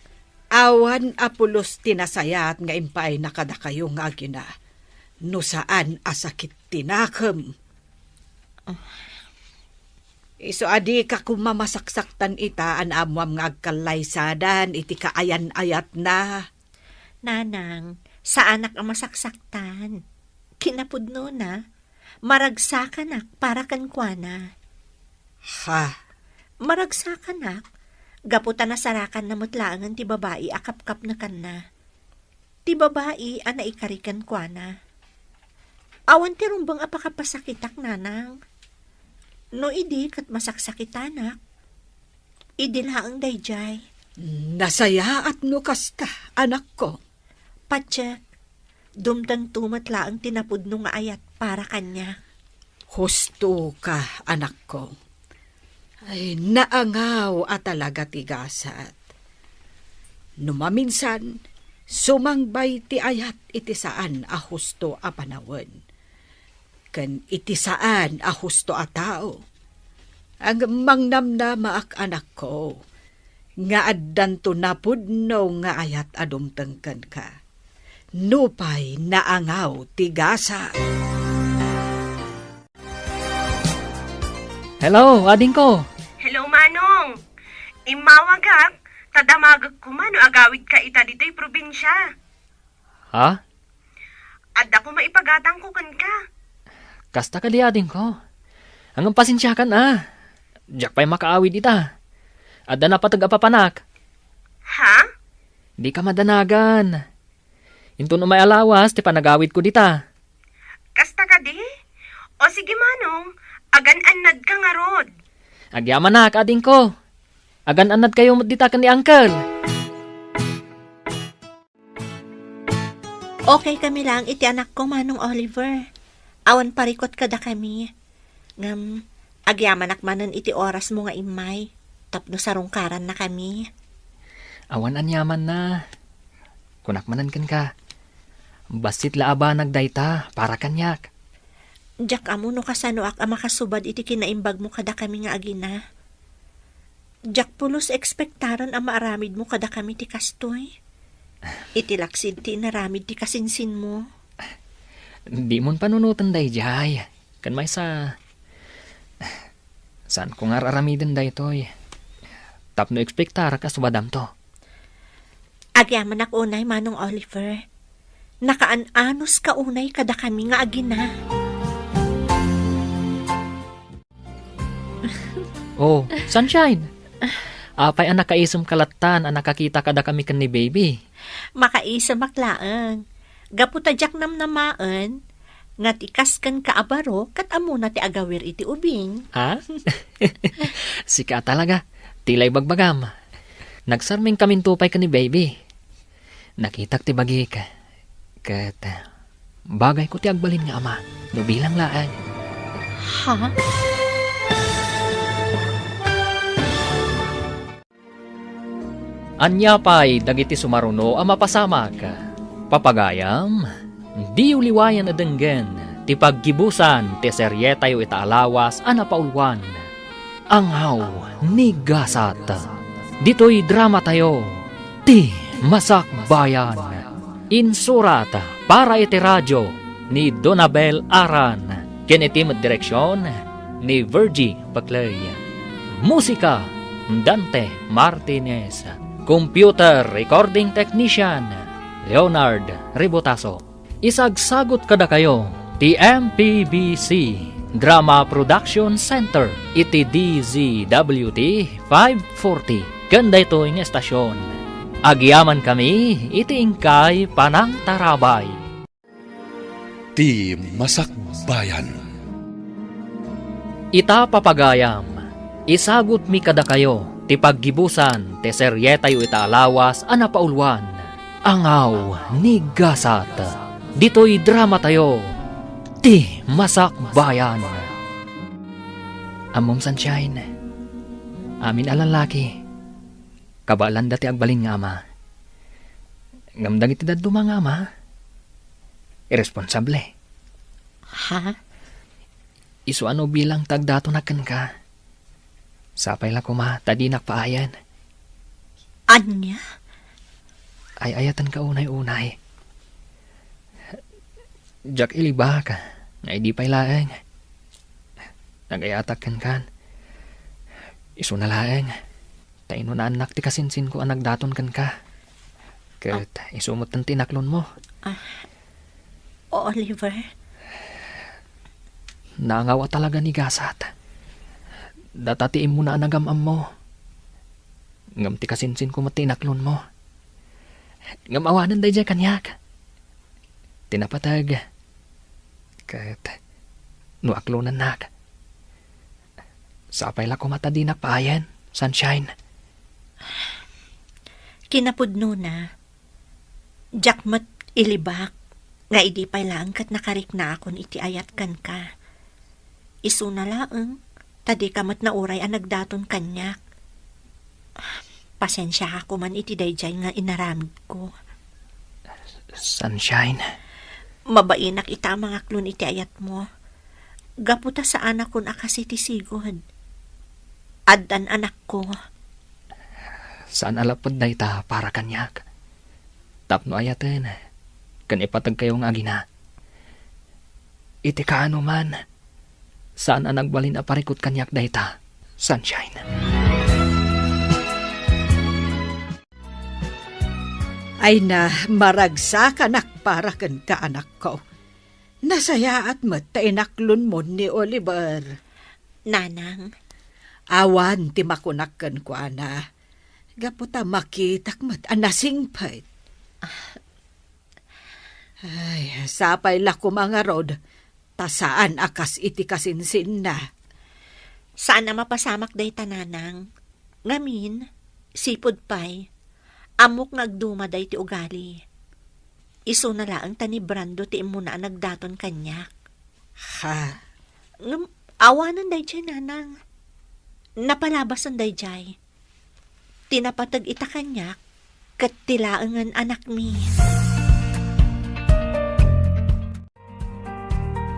Awan a pulos ti nasayaat nga impaayna kadakayo nga agina, no saan a sakit ti nakem. Ah. Isu a dika koma masaksaktan ita a naammoam nga agkallaysadan iti kaayan-ayatna. Nanang, saanak a masaksaktan. Kinapudnona, maragsakanak para kenkuana. Ha? Maragsakanak, gapu ta nasarakanna met laengen ti babai a kapkapnekanna. Ti babai a naikari kenkuana. Awan ti rumbeng a pakapasakitak, nanang. No idi ket masaksakitanak, idi laeng daydiay. Nasayaat no kasta, anakko. Patiek, dumtengto met laeng ti napudno nga ayat para kaniak. Husto ka, anakko. Ay, naangaw a talaga ti gasat. No maminsan, sumangbay ti ayat iti saan a husto a panawen. Ken iti saan a husto a tao. Ngem mangnamnamaak, anakko, nga addanto napudno nga ayat a dumteng kenka. Nupay naangaw ti gasat. Hello, adingko. Hello, Manong. Immawagak, ta damagek koma no agawidka ita ditoy probinsia. Ha? Adda koma ipagatangko kenka. Kasta kadi, adingko. Ngem pasensiakan a. Diak pay makaawid ita. Adda napateg a papanak. Ha? Dika madanagan. Inton umay a lawas ti panagawidko dita. Kasta kadi? O sige, Manong, agan-annadka ngarud. Agyamanak, adingko. Agan-annadkayo met dita ken ni Uncle. Okay kami laeng iti anakko, Manong Oliver. Awan parikot kadakami. Ngem, agyamanak manen iti orasmo nga immay, tapno sarungkarannakami. Awan aniamanna. Kunak manen kenka, bassit la a banag dayta para kaniak. Diak ammo no kasanoak a makasubad iti kinaimbagmo kadakami nga agina. Diak pulos ekspektaren a maaramidmo kadakami ti kastoy. Iti laksid ti inaramid ti kasinsinmo. Dimon panunoten daydiay. Ken maysa, saanko nga ar-aramiden daytoy tapno ekspektarak a subadamto. Agyamanak unay, Manong Oliver. Nakaan-anuska unay kadakami nga agina. Oh, Sunshine! Apay a nakaisem ka lattan a nakakita kadakami ken ni Baby? Makaisemak laeng. Gapu ta diak namnamaen nga ti kas kenka a baro ket ammona ti agawir iti ubing. Ha? Sika talaga. Tila ibagbagam. Nagsarmingkaminto pay ken ni Baby. Nakitak ti bagik, ket bagayko ti agbalin nga ama, no bilang laeng. Ha? Ania pay dagiti sumaruno a mapasamak? Papagayam, diyo liwayan a denggen ti paggibusan ti serietayo ita a lawas a napaulwan. Angaw ni Gasat. Ditoy dramatayo, Ti Masakbayan. Insurat para iti radio ni Donabel Aran, ken iti met direksion ni Virgie Paclay. Musika, Dante Martinez. Computer recording technician, Leonard Rebotaso. Isagsagut kadakayo ti M P B C Drama Production Center iti D Z W T five forty ken daytoy nga estasion. Agyamankami iti inkay panangtarabay. Ti Masakbayan. Ita, papagayam, isagutmi kadakayo ti paggibusan ti serietayo ita a lawas a napaulwan, Angaw ni Gasat. Ditoy dramatayo, Ti Masakbayan. Ammom, Sunshine, amin a lallaki, kabaelanda ti agbalin nga ama. Ngem dagiti dadduma nga ama, irresponsable. Ha? Isu a no bilang ti agdatonak kenka. Sapay la koma ta dinak paayen. Ania? Ay-ayatenka unay-unay. Diak ilibak nga idi pay laeng nagayatak kenkan, isuna laeng ta inunaannak ti kasinsinko a nagdaton kenka. Ket isu met ti inaklonmo. Ah, Oliver. Naangaw a talaga ni Gasat. Data ti immuna a nagam-ammo. Ngem ti kasinsinko met ti inaklonmo. Ngem awanen daydiay kaniak. Ti napateg. Ket no aklonennak, sapay la koma ta dinak paayen, Sunshine. Kinapudnona, diak met ilibak nga idi pay laeng ket nakariknaakon iti ayat kenka. Isuna laeng ta dika met nauray a nagdaton kaniak. Pasensiaka koman iti daydiay nga inaramidko. Sunshine. Mabainak ita a mangaklon iti ayatmo. Gapu ta saanakon a kasi ti sigud. Addan anakko. Saan a lapud dayta para kaniak. Tapno ayaten ken ipatagkayo nga agina. Iti kaanoman, saan a nagbalin a parikut kaniak dayta, Sunshine. Ay na, maragsakanak para kenka, anakko. Nasayaat met ta inaklonmon ni Oliver. Nanang. Awan ti makunak kenkuana. Gapu ta makitak met a nasingpet. Ay, sapay la koma ngarud, ta saan a kas iti kasinsinna. Saan a mapasamak dayta, Nanang. Ngamin, sipud pay, ammok nga agduma daytoy ugali. Isuna laeng ta ni Brando ti immuna a nagdaton kaniak. Ha? Ngem, awanen dayjay, nanang. Napalabasen dayjay. Ti napateg ita kaniak, ket ti laengen anakmi.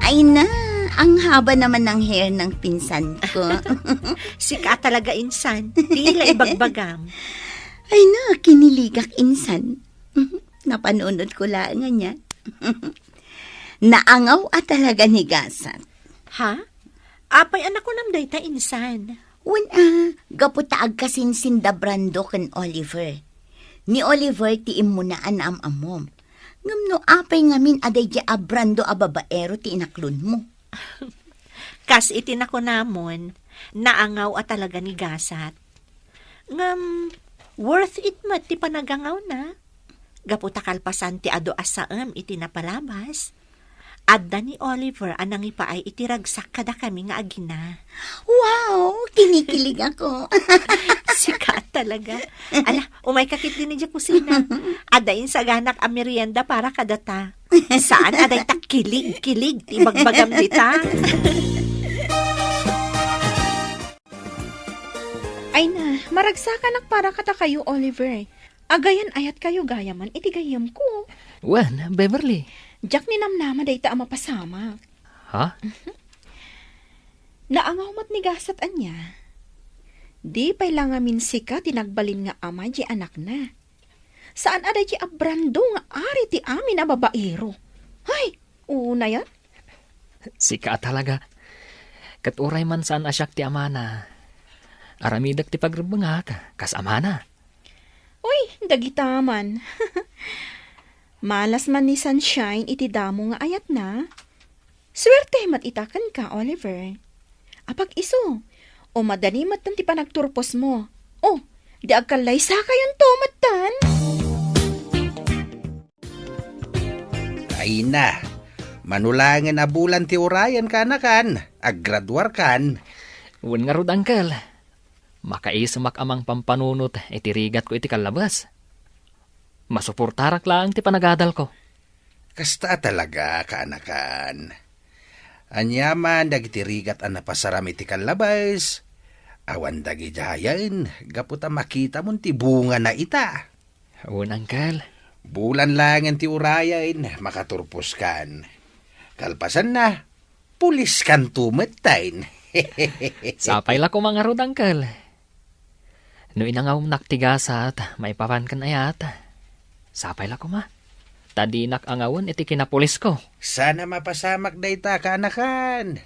Ay na, ang haba naman ng hair ng pinsan ko. Sika talaga, insan. Tila ibagbagam. Ay na, kiniligak, insan. Napanunot ko laeng ania. Naangaw a talaga ni Gasat. Ha? Apay a nakunam dayta, insan? Wen a, gapu ta agkasinsin da Brando ken Oliver. Ni Oliver ti immuna a naam-ammom. Ngem no apay ngamin a daydi a Brando a babaero ti inaklonmo? Kas iti nakunamon, naangaw a talaga ni Gasat. Ngem, worth it met ti panagangawna. Gapu ta kalpasan ti adu a saem iti napalabas, adda ni Oliver a nangipaay iti ragsak kadakami nga agina. Wow! Kinikilig ako. Sika talaga. Ala, umayka ketdi idiay kusina. Adda insaganak a merienda para kadata. Saan a dayta kilig-kilig ti ibagbagam dita? Ay na, maragsakanak para kadakayo, Oliver. Agayan-ayatkayo gayamen iti gayyemko. Wen, Beverly. Diak ninamnama dayta a mapasamak. Ha? Naangaw met ni Gasat ania. Di pay la ngamin sika ti nagbalin nga ama diay anakna. Saan a daydi a Brando nga ari ti amin a babaero. Hay, unayan? Sika a talaga. Ket uray man saan a siak ti amana, aramidek ti pagrebbengak kas amana. Uy, dagita man. Malas man ni Sunshine iti damo nga ayatna. Suerte met ita kenka, Oliver. Apag-isu, o madani metten ti panagturposmo. O, di agkallaysakayonto metten. Ay na, mano laengen a bulan ti urayen, kaanakan, aggraduarkan. Wen ngarud, Uncle. Makaisumak a mangpampanunot iti rigatko iti kallabes. Masuportarak laeng ti panagadalko. Kasta a talaga, kaanakan. Aniaman dagiti rigat a napasaram iti kallabes, awan dagidiayen gapu ta makitamon ti bungana ita. Wen, Uncle. Bulan laengen ti urayen, makaturposkan. Kalpasanna, puliskanto metten. Sapay la koma ngarud, Uncle. No inangawnak ti gasat maipapan ken ayat, sapay la koma. Ta dinak angawen iti kinapulisko. Saan a mapasamak dayta, kaanakan.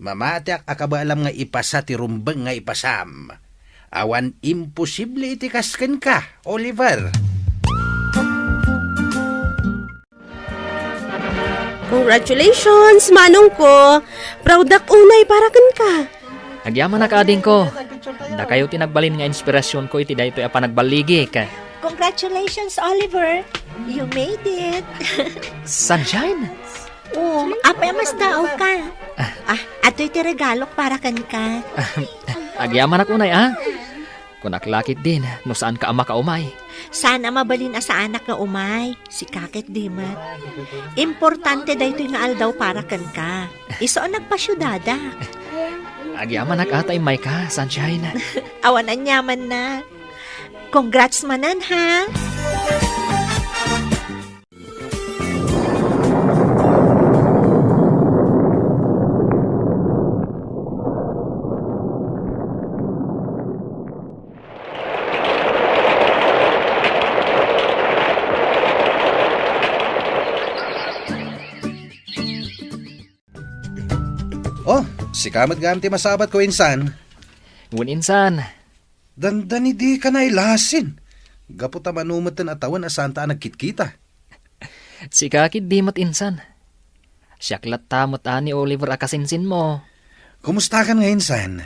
Mamatiak a kabaelam nga ipasa ti rumbeng nga ipasam. Awan imposible iti kas kenka, Oliver. Congratulations, manongko! Proud-ak unay para kenka. Agyamanak, adingko. Dakayo ti nagbalin nga inspirasionko iti daytoy a panagballigik. Congratulations, Oliver. You made it. Sunshine? Oh, apay a masdaawka? Ah, adtoy ti regalok para kenka. Agyamanak unay, a? Kunak la ketdin, no saanka a makaumay. Saan a mabalin a saanak nga umay? Sika ketdi met. Importante daytoy nga aldaw para kenka. Isu a nagpasiudadak. Agyamanak a ta immayka, Sunshine. Awan aniamanna. Congrats manen, ha? Oh, sika met gayam ti masabatko, insan. Wen, insan. Dandani dika nailasin. Gapu ta mano metten a tawen a saanta a nagkitkita. Sika ketdi met, insan. Siak latta met a ni Oliver a kasinsinmo. Kumustakan nga, insan?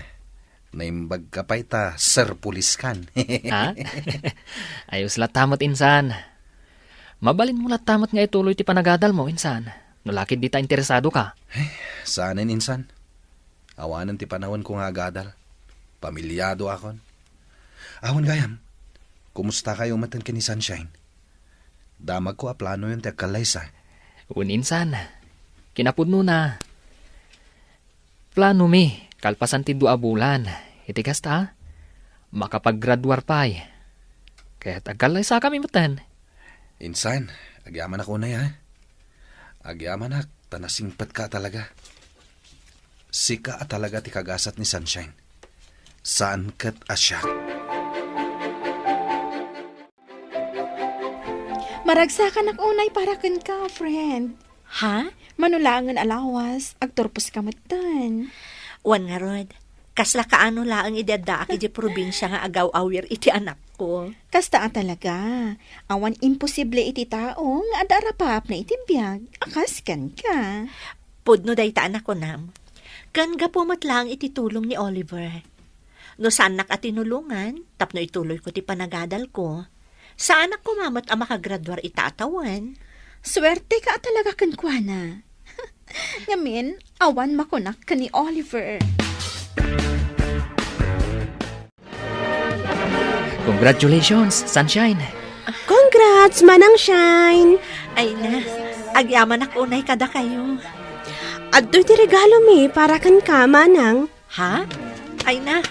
Naimbagka pay ta serpuliskan. Ha? Ayos latta met, insan. Mabalinmo latta met nga ituloy ti panagadalmo, insan. No la ketdi ta interesadoka. Ay, saanen, insan. Awanen ti panawenko nga agadal. Pamiliadoakon. Awan gayam. Kumustakayo metten ken ni Sunshine? Damagko a planoyon ti agkallaysa. Wen insan. Kinapudnona, planomi, kalpasan ti dua a bulan, iti kasta, makapaggraduar pay. Ket agkallaysakami metten. Insan, agyamanak unay, ha? Agyamanak, ta nasingpetka a talaga. Sika a talaga ti kagasat ni Sunshine. Saan ket a siak. Maragsakanak unay para kenka, friend. Ha? Mano laengen a lawas, agturposka metten. Wen ngarud, kasla kaano laeng idi addaak idiay probinsia nga agaw-awir iti anakko. Kasta a talaga. Awan imposible iti tao nga adda arapaapna iti biag a kas kenka. Pudno dayta a nakunam. Ken gapu met laeng iti tulong ni Oliver. No saannak a tinulongan tapno ituloyko ti panagadalko, saanak koma met a makagraduar ita a tawen. Suerteka a talaga kenkuana. Ngamin, awan makunak ken ni Oliver. Congratulations, Sunshine! Congrats, Manang Shine! Ay na, agyamanak unay kadakayo. Adtoy ti regalomi para kenka, Manang. Ha? Ay na,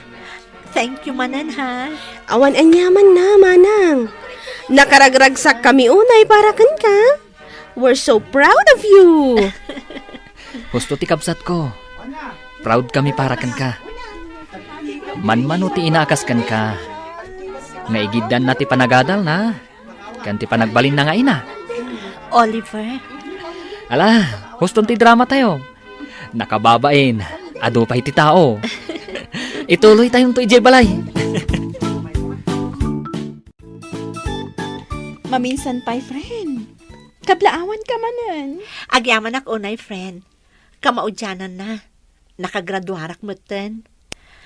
thank you manen, ha? Awan aniamanna, Manang. Nakaragragsakkami unay para kenka. We're so proud of you! Husto ti kabsatko. Proud kami para kenka. Manmano ti ina a kas kenka nga igiddanna ti panagadalna ken ti panagbalinna nga ina. Oliver. Ala, huston ti dramatayo. Nakababain, adu pay ti tao. Ituloytayonto idiay balay. Maminsan pay, friend. Kablaawanka manen. Agyamanak unay, friend. Kamaudiananna, nakagraduarak metten.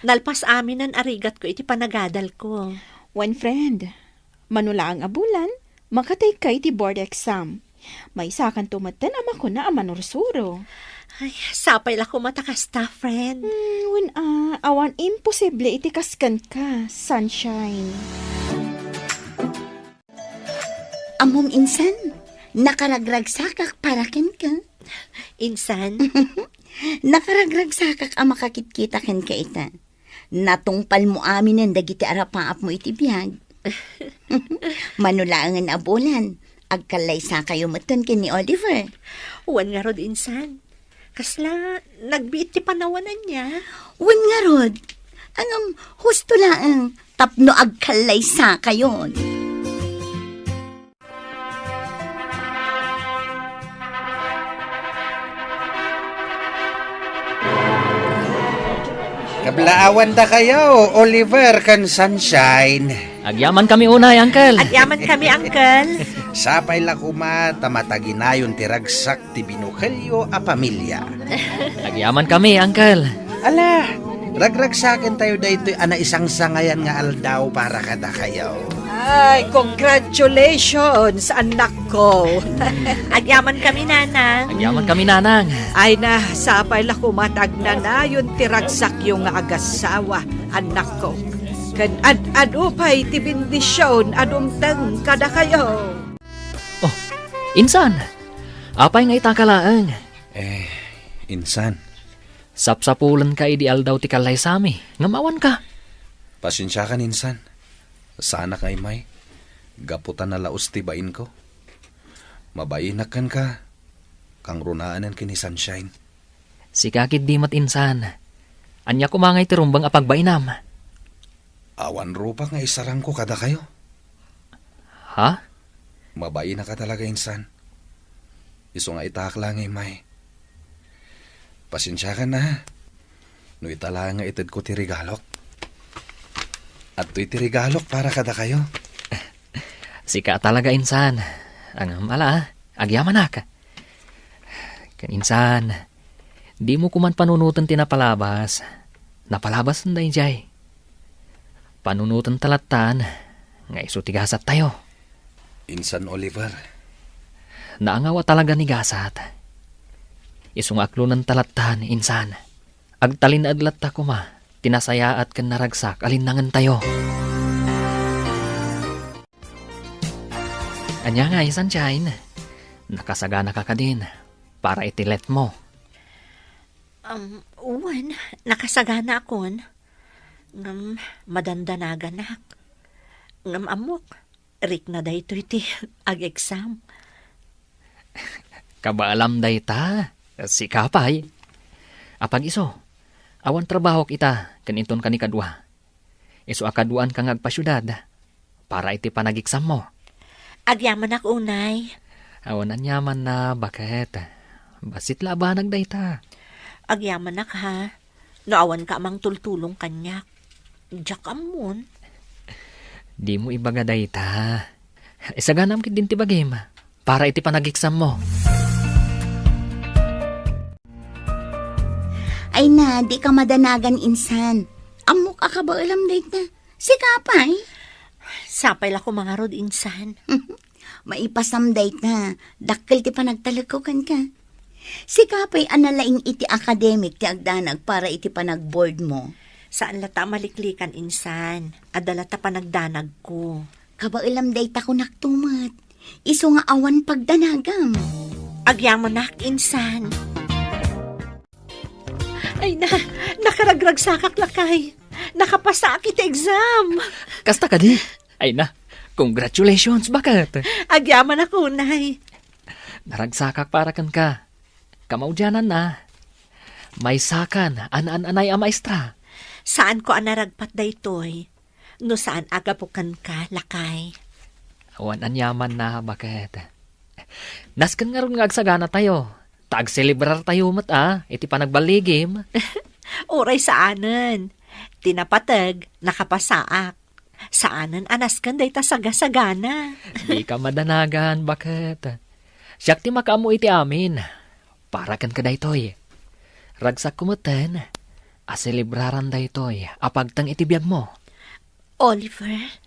Nalpas aminen a rigatko iti panagadalko. Wen, friend, mano laeng a bulan, makatayka iti board exam. Maysakanto metten a makuna a manursuro. Ay, sapay la koma ta kasta, friend. Hmm, wen a, awan imposible iti kas kenka, Sunshine. Ammom, insan, nakaragragsakak para kenka. Insan? Nakaragragsakak a makakitkita kenka ita. Natungpalmo aminen dagiti arapaapmo iti biag. Mano laengen a bulan, agkallaysakayo metten ken ni Oliver. Wen ngarud, insan. Kasla nagbiit ti panawan ania? Wen ngarud, ngem husto laeng tapno agkallaysakayon. Kablaawandakayo, Oliver ken Sunshine. Agyamankami unay, Uncle. Agyamankami, Uncle. Sapay la koma ta mataginayon ti ragsak ti binukelyo a pamilia. Agyamankami, Uncle. Ala, ragragsakentayo daytoy a naisangsangayan nga aldaw para kadakayo. Ay, congratulations, anakko. Agyamankami, Nanang. Agyamankami, Nanang. Ay na, sapay la koma ta agnanayon ti ragsakyo nga agasawa, anakko. Ken ad-adu pay ti bendision a dumteng kadakayo. Oh, insan, apay nga itaka laeng? Eh, insan. Sapsapulenka idi aldaw ti kallaysami, ngem awanka. Pasensiakan, insan. Saanak nga immay, gapu ta nalaus ti bainko. Mabainak kenka, kangrunaen ken ni Sunshine. Sika ketdi met, insan. Ania koma ngay ti rumbeng a pagbainam? Awan rupak nga isarangko kadakayo. Ha? Mabainak a talaga, insan. Isu nga itaak la nga immay. Pasensiakan, ha? No ita laeng nga itedko ti regalok. Adtoy ti regalok para kadakayo. Sika a talaga, insan. Ngem ala, agyamanak. Ken insan, dimo koman panunoten ti napalabas. Napalabasen daydiay. Panunotenta lattan nga isu ti gasattayo. Insan Oliver. Naangaw a talaga ni gasat. Isu nga aklonenta lattan, insan. Agtalinaed latta koma ti nasayaat ken naragsak a linnangentayo. Ania ngay, Sunshine? Nakasaganaka kadin para iti letmo? Um, wen, nakasaganaakon. Ngem madandanaganak. Ngem ammok, rikna daytoy ti ag-exam. Kabaelam dayta, sika pay. Apag-isu, awan trabahok ita ken inton kanikadua. Isu a kaduaanka nga agpasiudad para iti panageksammo. Agyamanak unay. Awan aniamanna, baket. Bassit la a banag dayta. Agyamanak, ha? No awanka a mangtultulong kaniak, diak ammon. Dimo ibaga dayta. Isaganam ketdin ti bagim para iti panageksammo. Ay na, dika madanagan, insan. Ammok a kabaelam dayta. Sika pay? Sapay la koma ngarud, insan. Maipasam dayta. Dakkel ti panagtalekko kenka. Sika pay a nalaing iti akademik ti agdanag para iti panagboardmo. Saan latta a maliklikan, insan. Adda latta panagdanagko. Kabaelam dayta, kunakto met. Isu nga awan pagdanagam. Agyamanak, insan. Ay na, nakaragragsakak, lakay. Nakapasaak iti exam. Kasta kadi? Ay na, congratulations, baket. Agyamanak unay. Naragsakak para kenka. Kamaudiananna, maysakan a naan-anay a maestra. Saanko a naragpat daytoy no saan a gapu kenka, lakay. Awan aniamanna, baket. Nasken ngarud nga agsaganatayo, ta agselebrartayo met a iti panagballigim. Uray saanen. Ti napateg, nakapasaak. Saanen a nasken dayta sagasagana. Dika madanagan, baket. Siak ti makaammo iti amin. Para kenka daytoy. Ragsakko metten a selebraran daytoy a pagteng iti biagmo. Oliver?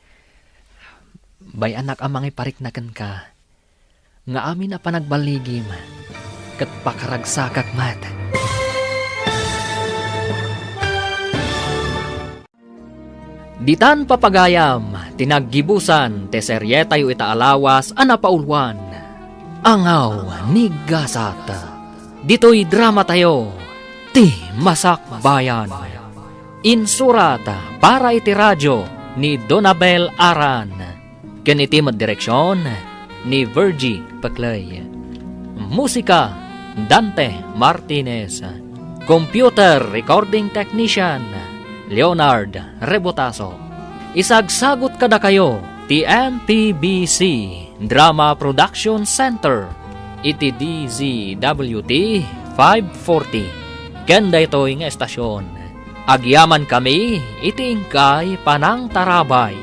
Bay-anak a mangiparikna kenka nga amin a panagballigim ket pakaragsakak met. Ditan papagayam ti naggibusan ti serietayo ita a lawas a napauluan, Angaw ni Gasat. Ditoy dramatayo, Ti Masakbayan. Insurat para iti radyo ni Donabel Aran. Ken iti met direksion ni Virgie Peclay. Musika, Dante Martinez. Computer recording technician, Leonard Rebotaso. Isagsagut kadakayo ti M P B C Drama Production Center iti D Z W T five forty. Ken daytoy nga estasion, agyamankami iti inkay panangtarabay.